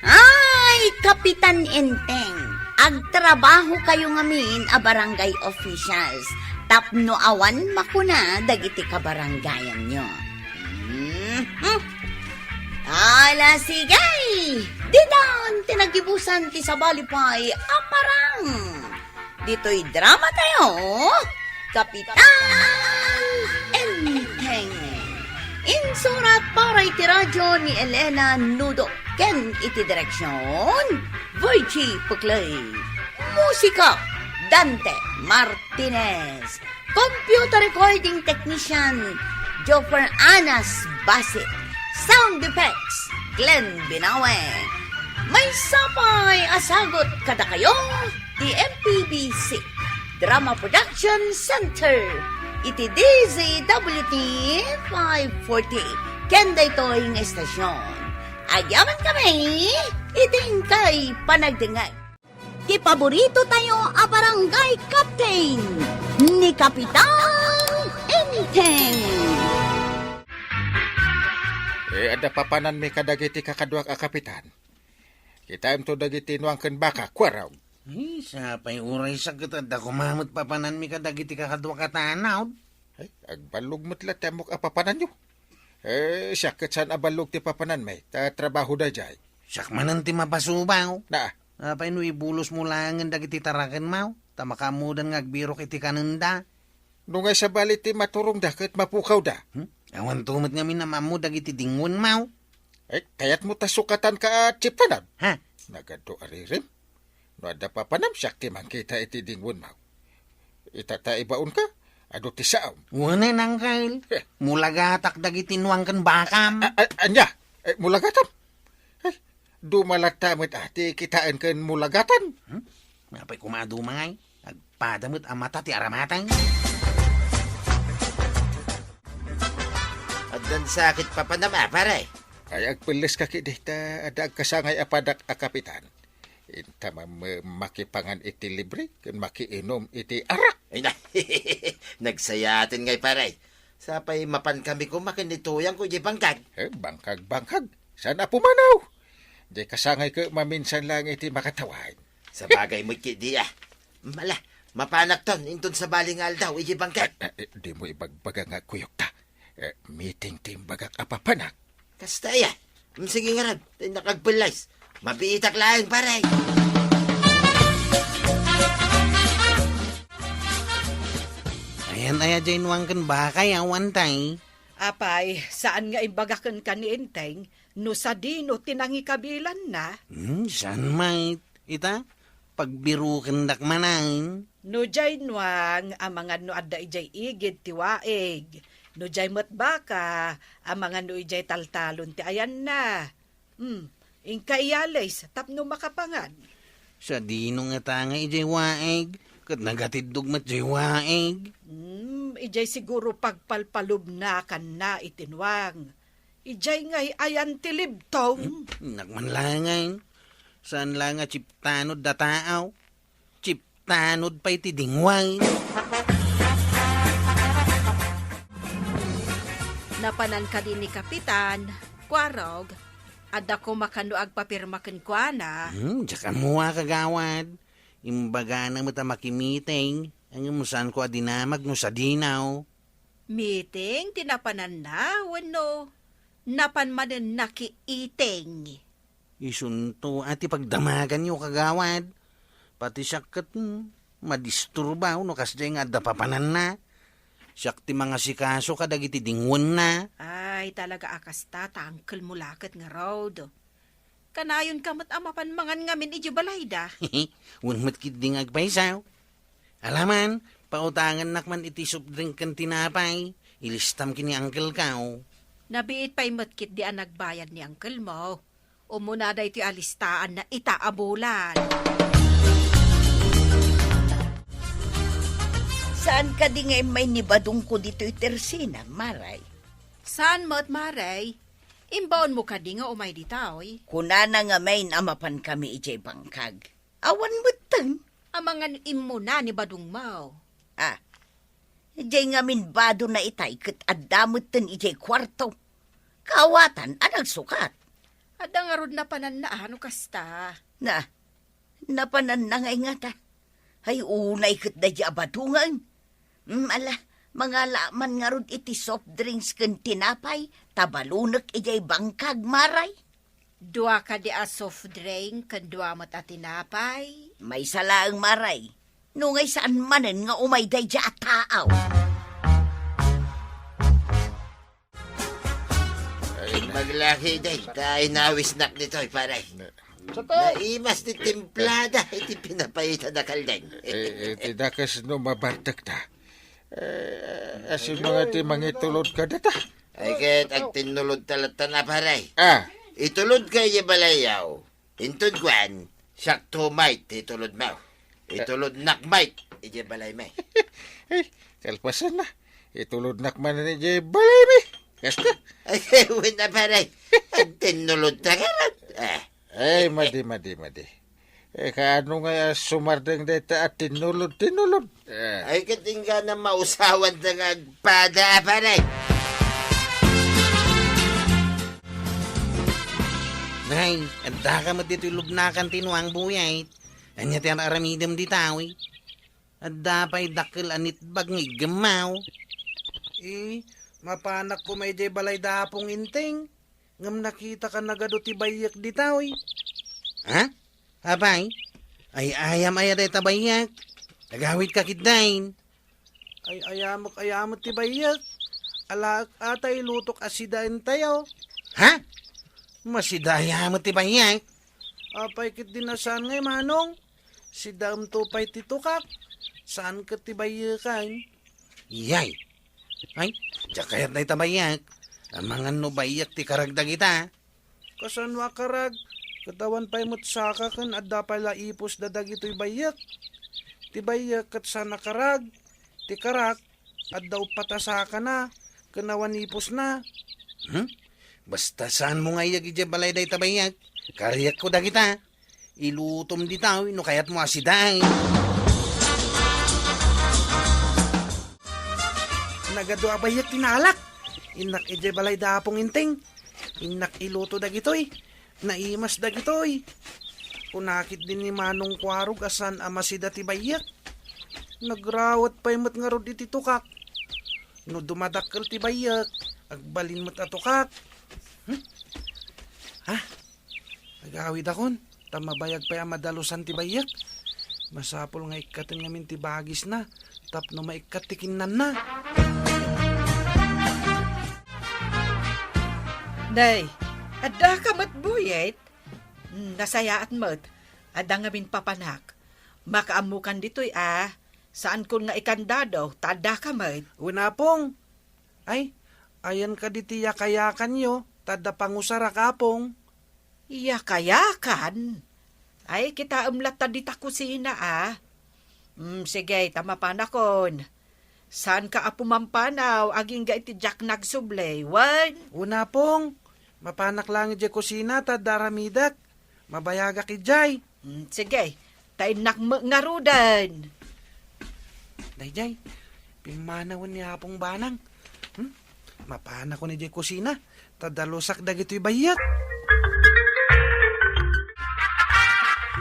Ay, Kapitan Enteng, agtrabahokayo ngamin a barangay officials tapno awan makuna dagiti kabarangayanyo. Mhm. Ala, sige! Didan ti nagibusan ti sabali pay a parang. Ditoy drama tayo, Kapitan Enteng. Insurat para iti radyo ni Elena Nudo ken iti direksyon, Virgie Puclay. Musika, Dante Martinez. Computer recording technician, Joffer Anas Basit. Sound effects, Glenn Binawe. Maysa pay a sagut kadakayo ti M P B C Drama Production Center iti D Z W T five forty ken daytoy nga estasyon. Agyamankami iti inkay panagdengngeg. Ti paborito tayo a barangay captain, ni Kapitan Enteng. Eh, adda papananmi kadagiti kakaduak a kapitan. Kitaemto dagiti nuang ken baka, kuarog. Ay, sapay uray sa ket adda koma met papananmi kadagiti kakaduak a tanod. Ay, agballog met la ti ammok a papananyo. Eh, siak ket saan a ballog ti papananmi, ta trabaho daydiay. Siak manen ti mapasubaw. Na. Apay no ibulosmo laengen dagiti tarakenmo, ta makaammodan nga agbirok iti kanenda? No ngay sabali ti maturongda ket mapukawda. Hmm? Awanto met ngamin a maammo dagiti dingwenmo. Eh, kayatmo ta sukatanka a chief tanod? Ha? Nagadu a ririm? No adda papanam, siak ti mangkita iti dingwenmo. Ita ta ibaonka, adu ti saom. Wen, Uncle. Eh. Mulagatak dagiti nuang ken bakam. A-, a-, ania? Eh, mulagatam? Eh, duma latta met, ah, ti kitaen ken mulagatan. Hmm? Apay koma a duma ngay? Agpada met a mata ti aramatang. Addan sakit papanam, a, pare? Ay, agpelles ka kidi ta adda agkasangay a padak a kapitan. Inta mam-, makipangan iti libre ken makiinum iti arak. Ay na, nagsayaten ngay, pare. Sapay mapankami koma ken ni Tuyang ko idiay bangkag. Eh, bangkag, bangkag. Saan a pumanaw? Diay kasangay ko maminsan lang iti makatawaen. Sabagay met ketdi a. Mala, mapanakton inton sabali nga aldaw idiay bangkag. Eh, eh, dimo ibagbaga nga agkuyogta. Eh, meeting ti imbagak a papanak. Kasta aya. Mm, sige ngarud, ta innak agpellayes. Mabiitak laeng, pare. Ayan aya diay nuang ken bakay, awan tay. Apay, saan nga imbagak kenka ni Enteng no sadino ti nangikabilanna? Hmm, saan met? Ita, pagbirukendak manen. No diay nuang, amangan no adda idiay igid ti waig. No diay met baka, amangan no idiay taltalon ti ayanna. Hmm, inka iyales tapno makapangan. Sadino ngata nga idiay waig? Ket nagatiddog met diay waig. Hmm, idiay siguro pagpalpalubnakanna iti nuang. Idiay ngay ayan ti libtong. Hmm, nakman langen. Saan la nga chiptanod da taaw? Chiptanod pay ti dingway. Napanan kadi ni Kapitan, Kuarog, adda koma kano agpapirma kenkuana? Hmm, diak ammo a, kagawad. Imbagana met a makimiting, ngem saanko a dinamag no sadino. Meeting ti napananna wenno napan manen nakiiting? Isunto a ti pagdamaganyo, kagawad. Pati siak ket, hmm, madisturba no kasdiay nga adda papananna. Siak ti mangasikaso kadagiti dingwenna. Ay, talaga a kasta, ta angkelmo la ket ngarud. Kanayonka met a mapan mangan ngamin idiay balayda. Wen met ketdi nga agpayso. Ala man, pautangennak man iti soft drink ken tinapay. Ilistam ken ni angkelko. Nabiit pay met ketdi a nagbayad ni angkelmo. Umuna daytoy a listaanna ita a bulan. Saan kadi nga immay ni badongko ditoy Tersina, Maray? Saan met, Maray? Imbaonmo kadi nga umay ditoy? Kunana ngamin a mapankami idiay bangkag. Awan metten. Amangan immuna ni badongmo. Ah, idiay ngamin badona itay ket adda metten idiay kuarto. Kaawatan a nagsukat. Adda ngarud napananna a no kasta? Na, napananna ngay ngata. Ay, unay ket daydi a badongen. Mm, ala, mangala man ngarud iti soft drinks ken tinapay, ta balonek idiay bangkag, Maray. Dua kadi a soft drink ken dua met a tinapay? Maysa laeng, Maray. No ngay saan manen nga umay daydi a taaw. Ay, maglaki, day. Ta inawisnak ditoy, pare. Naimas ti timplada iti pinapaitan a kaldeng. Eh, eh, ti dakes no mabartek ta. Eh, asin mga ti mangitulod ka data. Ay, ket agtinnulod ta latta na, pare. Ah. Itulod ka idiay balayyo. Inton kuan, siak to met ti itulod mo. Itulod nak met idiay balay mo. Ay, kalpasan na. Itulod nak man idiay balay mo. Kasta. Ay, wen na, pare. Agtinnulod ta ka rat. Ah. Ay, madi, madi, madi. Eh, kaano nga sumardeng dayta a tinulod, tinulod? Eh. Ay, ket inggana mausawan ta nga agpada, pare. Nay, adda ka met ditoy lubnakan ti nuang buyat. Ania ti ar-aramidem ditoy? Adda pay dakkel a nitbag nga iggemmaw. Eh, mapanak koma idiay balay da Apong Enteng. Ngem nakitaka nagadu ti bayyek ditoy. Ha? Apay? Ay-ayam aya dayta bayyek? Agawitka ketdin. Ay-ayamek aya met ti bayyek. Alaek a ta ilutok a sidaentayo. Ha? Masida aya met ti bayyek? Apay ketdin a saan ngay, Manong? Sidaemto pay ti tukak. Saan ket ti bayyekan? Iyay. Ay, diak kayat dayta bayyek. Amangan no bayyek ti karag dagita. Kasano a karag? Ket awan pay met saka ken adda pay la ipusda dagitoy bayyek. Ti bayyek ket saan a karag. Ti karag, adda uppat a sakana ken awan ipusna. Hmm? Basta saanmo nga iyaga idiay balay dayta bayyek, kariyekko dagita. Ilutom ditoy no kayatmo a sidaen. Nagadu a bayyek ti naalak. Innak idiay balay da Apong Inting. Innak iluto dagitoy. Naimas dagitoy. Kuna ketdin ni Manong Kuarog a saan a masida ti bayyek. Nagrawet pay met ngarud iti tukak. No dumadakkel ti bayyek, agbalin met a tukak. Hmm? Ha? Agawidakon, ta mabayag pay a madalusan ti bayyek. Masapul nga ikkaten ngamin ti bagisna tapno maikkat ti kinnanna. Nay, addaka met buyet? Hmm, nasayaat met. Adda ngamin papanak. Makaammokan ditoy a. Saankon nga ikandado, ta addaka met. Wen, Apong. Ay, ayan kadi ti yakayakanyo, ta adda pangusarak, Apong. Yakayakan? Ay, kitaem latta dita kusina, a. Mm, sige, ta mapanakon. Saanka a pumampanaw agingga iti diak nagsubli, wen? Wen, Apong. Mapanak laeng idiay kusina ta adda aramidek. Mabayagak idiay. Mm, sige, ta innak met ngaruden. Daydiay, pimmanawen ni Apong Banang. Hmm? Mapanakon idiay kusina, ta dalusak dagitoy bayyek.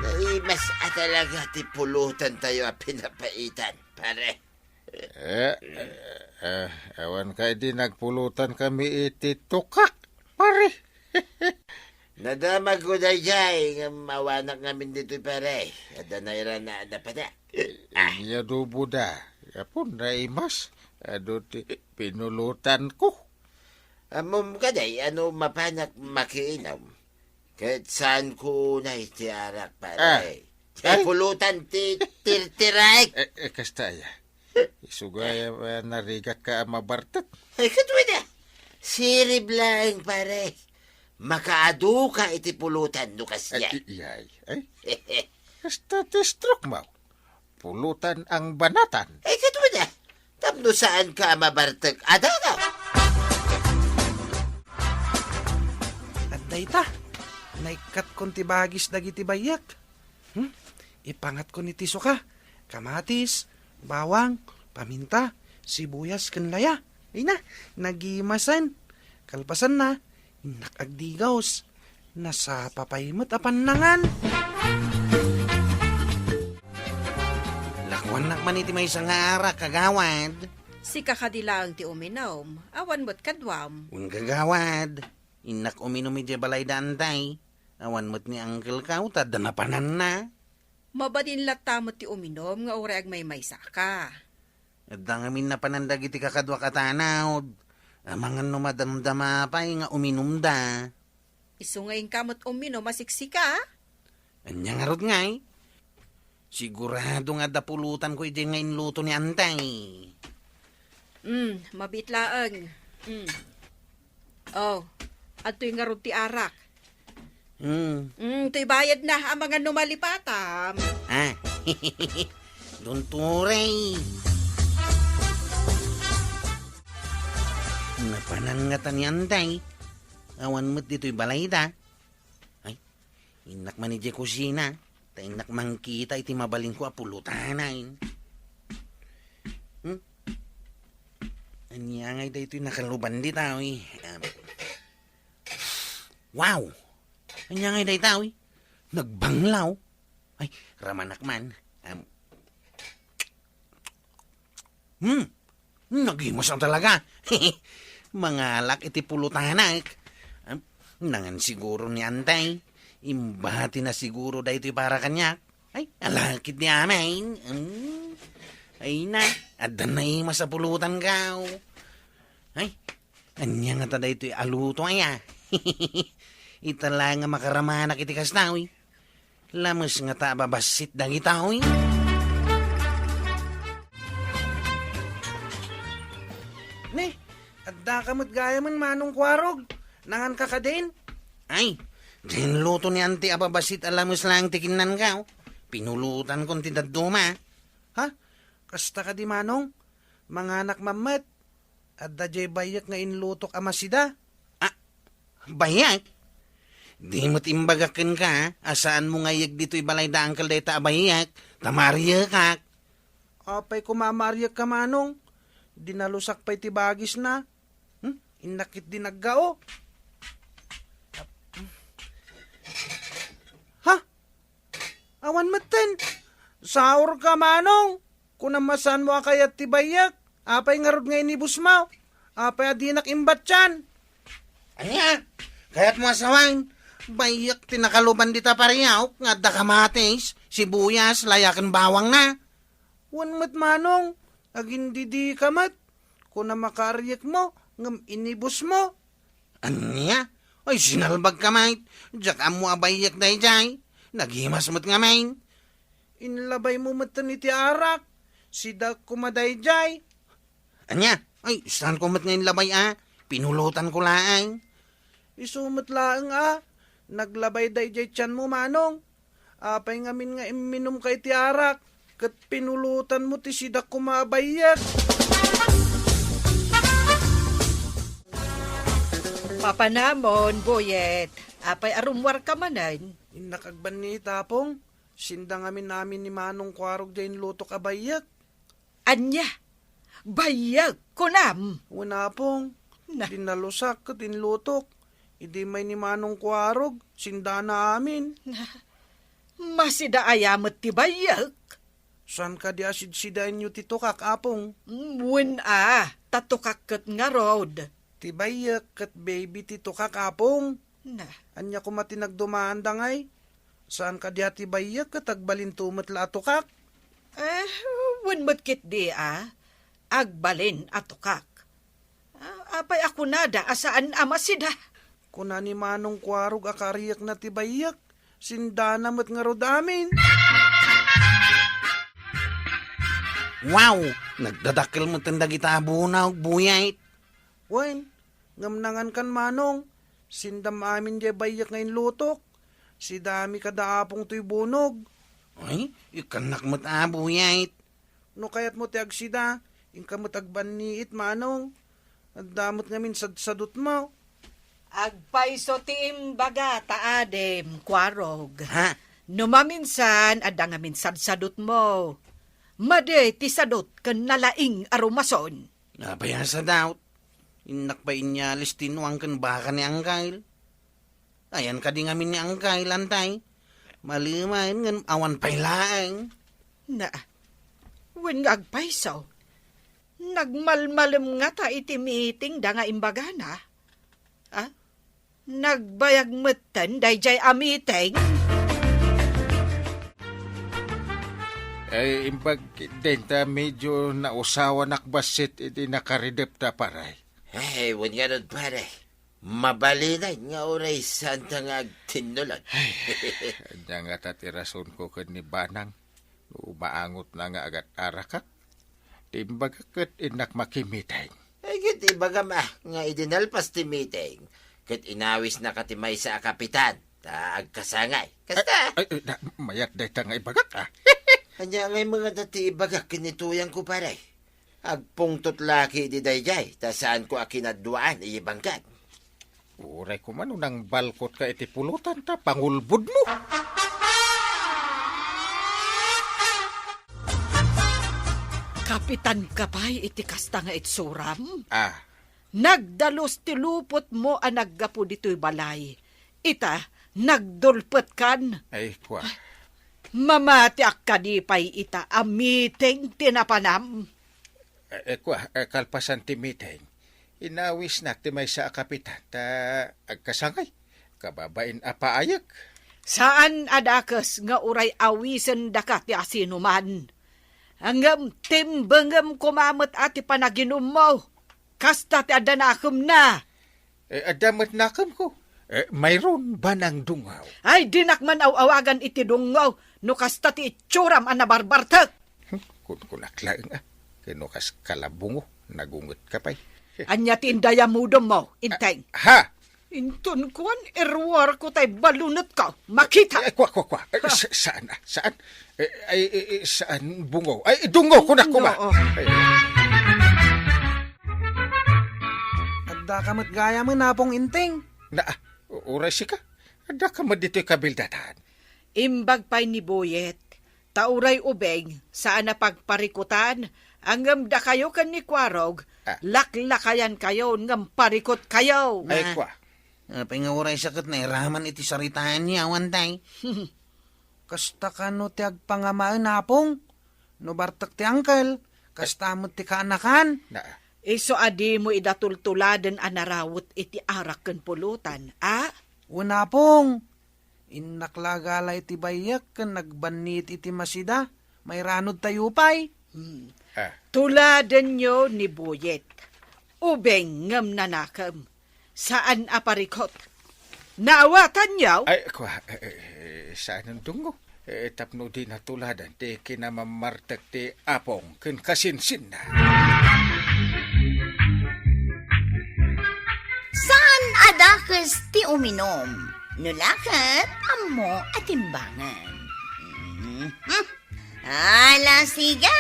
Naimas a talaga ti pulutantayo a pinapaitan, pare. Eh, eh, eh, awan ka idi nagpulutan kami iti tukak, pare. Nadamagko daydiay, ngem awanak ngamin ditoy, pare. Adda nairana a napanak. Ah. Ania dubo da. Apon naimas, adu ti pinulutanko. Ammom kadi, ano mapanak makiinom? Ket saanko unay ti arak, pare. Ah. Ti pulutan ti tirtiraek. Eh, eh, kasta aya. Isu gayam a narigatka a mabartek. Ay, ket wen a. Sirib laeng, pare. Makaaduka iti pulutan no kasdiay. Ay, iyay. Ay, kasta ti stroke mo. Pulutan ang banatan. Ay, ket wen a. Tapno saanka a mabartek a danaw. Adda ita. Naikkatkon ti bagis dagiti bayyek. Hmm? Ipangatkon iti suka, kamatis, bawang, paminta, sibuyas, ken laya. Ay na, nagimasen. Kalpasanna, innak agdigaws. Nasapa pay met a pannangan. Lakuannak man iti maysa nga arak, kagawad. Sika kadi laeng ti uminom, awan met kaduam. Wen, kagawad. Innak uminom idiay balay da Antay. Awan met ni Uncle Kao, ta adda napananna. Mabalin latta met ti uminom nga uray agmaymaysaka. Adda ngamin napanan dagiti kakaduak a tanod. Amangan no madamdama pay nga uminumda. Isu nga inka met uminom a siksika? Ania ngarud ngay? Sigurado nga adda pulutanko idiay nga inluto ni Antay. Mm, mabiit laeng. Mm. Oh, adtoy ngarud ti arak. Mm. Mm, toy bayadna, amangan no malipatam. Ah, dunturay. Napanan ngata ni Antay. Awan met ditoy balayda. Ay, innak man idiay kusina, ta innak mangkita iti mabalinko a pulutanan. Hmm? Ania ngay daytoy nakaluban dita, oy? Um, wow! Ania ngay dayta, oy? Nagbanglaw. Ay, ramanak man. Um, Hmm, nagimas a talaga. Mangalak iti pulutanak. Ah, nangan siguro ni Antay. Imbati na siguro daytoy para kaniak. Ay, alakid ni Amay. Hmm. Ay na, adda naimas a pulutan kao. Ay, ania ngata daytoy a luto aya? Ita la nga makaramanak iti kasta, oy. Lames ngata a babassit dagita, oy. Ne, addaka met gayamen, Manong Kuarog. Nanganka kadin? Ay, dinluto ni Anti a babassit a lames laeng ti kinnanka, oh. Pinulutanko ti dadduma. Ha? Kasta kadi, Manong? Manganak man met. Adda diay bayyek nga inlutok a masida. Ah, bayyek? Di met imbagak kenka, a saanmo nga ayyeg ditoy balay da Uncle dayta a bayyek, ta maariyekak. Apay koma a maariyekka, Manong? Dinalusak pay ti bagisna. Hmm? Innak ket di naggao. Ha? Awan metten. Saurka, Manong. Kunam a saanmo a kayat ti bayyek. Apay ngarud nga inibusmo? Apay a dinak imbatian? Ania? Kayatmo a sawen? Bayyek ti nakaluban dita pariawk nga adda kamatis, sibuyas, laya ken bawangna. Wen met, Manong, agindidika met. Kunam a kaaryekmo, ngem inibusmo. Ania? Ay, sinalbagka met. Diak ammo a bayyek daydiay. Nagimas met ngamin. Inlabaymo metten iti arak. Sida koma daydiay. Ania? Ay, saanko met nga inlabay a. Pinulotanko laeng. Isu met laeng a. Naglabay daydiay tianmo, Manong. Apay ngamin nga imminumka iti arak, ket pinulotanmo ti sida koma a bayyek? Papanamon, Boyet. Apay a rummuarka manen? Innak agbanniit, Apong. Sinda ngamin amin ni Manong Kuarog diay inlutok a bayyek. Ania? Bayyek, kunam? Wen, Apong. Na. Dinalusak ket inlutok. Idi may ni Manong Kuarog, sindana amin. Na. Masida aya met ti bayyek? Saan kadi a sidsidaenyo ti tukak, Apong? Mm, wen a, ta tukak ket ngarud. Ti bayyek ket baby ti tukak, Apong. Na. Ania koma ti nagdumaanda ngay? Saan kadi a ti bayyek ket agbalinto met la a tukak? Eh, wen met ketdi a, agbalin a tukak. Ah, apay a kunada a saan a masida? Kuna ni Manong Kuarog a kariekna ti bayyek, sindana met ngarud amin. Wow! Nagdadakkel met dagita a bunog, Boyet. Wen, ngem nangankan, Manong, sindam amin diay bayyek nga inlutok. Sidami kada Apong toy bunog. Ay, ikkannak met a, Boyet. No kayatmo ti agsida, inka met agbanniit, Manong. Adda met ngamin sadsadutmo. Agpayso ti imbaga ta adim, Kuarog. Ha? No maminsan, adda ngamin sadsadutmo. Madi ti sadut ken nalaing a rumason. Apay a sadaut? Innak pay inyalis ti nuang ken baka ni Angkel. Ayan kadi ngamin ni Angkel, Antay? Malimaen ngem awan pay laeng. Na, wen nga agpayso. Nagmalmalem ngata iti meeting da nga imbagana. Ah? Nagbayag metten daydiay a meeting? Ay, imbag denta medyo nausawanak bassit iti nakaridep ta, pare. Ay, wen ngarud, pare. Mabalinen nga uray saanta nga agtinnulod. Ay, ania ngata ti rasonko ken ni Banang no maangotna nga agat-arakak? Ti imbagak ket innak makimeeting. Ay, ket ibagam a, nga idi nalpas ti meeting, ket inawisnaka ti maysa a kapitan, ta agkasangay. Kasta? Ay, ay, ay, da, mayat dayta nga ibagak, a. Ania ngay met ngata ti ibagak ken ni Tuyangko, pare? Agpungtot la ketdi daydiay, ta saanko a kinaduaan iti bangkag. Uray koma no nangbalkotka iti pulotan ta pangulbodmo. Kapitanka pay iti kasta nga itsuram? Ah. Nagdalus ti lupotmo a naggapu ditoy balay. Ita, nagdulpetkan. Ay, kua. Mamatiak kadi pay ita a meeting ti napanam? Eh, eh, kua, eh, kalpasan ti meeting, inawisnak ti maysa a kapitan ta agkasangay, kababain a paayek. Saan a dakes nga uray awisendaka ti asinoman. Ngem timbengem koma met a ti panaginummo. Kasta ti adda nakemna. Eh, adda met nakemko. Eh, mayroon banang dungaw. Ay, dinak man aw-awagan iti dungaw no kasta ti itsuram a nabarbartek. Hmm, kunkunak laeng, a. Ken no kas kalabungo, nagungetka pay. Ania ti indayamudemmo, Inteng? Ah, ha? Inton kuan, iruarko tay balunetko. Makita. Eh, kua, kua, kua. Eh, sa-, saan, a? Saan? Eh, ay, eh, eh, saan, bungaw? Ay, dungaw, kunak koma. Oo. Ay. Addaka met gayamen, Apong Inteng. Na, ah, u-, uray sika? Addaka met ditoy kabildatan. Imbag pay ni Boyet, ta uray ubing, saan a pagparikutan, Ngem dakayo ken ni Kuarog, Ah. laklakayankayo ngem parikutkayo. Ay, Na. kua. Apay nga uray sa ket nairaman iti saritaenyo, awan tay. Kasta kano ti agpangamaen, Apong? No bartek ti angkel, kasta met ti kaanakan. Na. Isu a dimo ida tultuladen a narawet iti arak ken pulutan, a? Wen, Apong. Innak la gala iti bayyek ken nagbanniit iti masida. Mairanudtayo pay. Hmm. Ah. Tuladenyo ni Buyet. Ubing ngem nanakem. Saan a parikut. Naawatanyo? Ay, kua, eh, eh, saan a dungo? Eh, tapno di natuladan ti kinamammartek ti Apong ken kasinsinna. Saan a dakes ti uminom. No la ket, ammo a timbangan. Mhm. Ala, sige!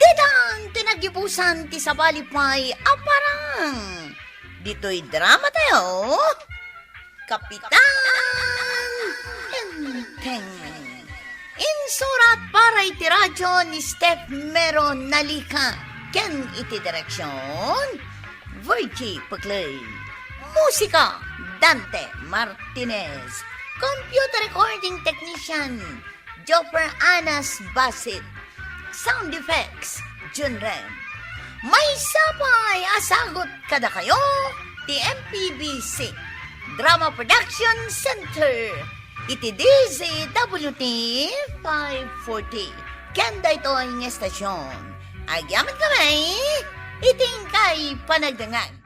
Ditan ti nagibusan ti sabali pay a parang. Ditoy drama tayo, Kapitan Enteng. Insurat para iti radyo ni Steph Mero Nalica ken iti direksyon, Virgie Peclay. Musika, Dante Martinez. Computer recording technician, Jopper Anas Basit. Sound effects, Jun Rem. Maysa pay a sagut kadakayo ti M P B C Drama Production Center iti D Z W T five forty. Ken daytoy nga estasyon, agyamankami iti inkay panagdengngeg.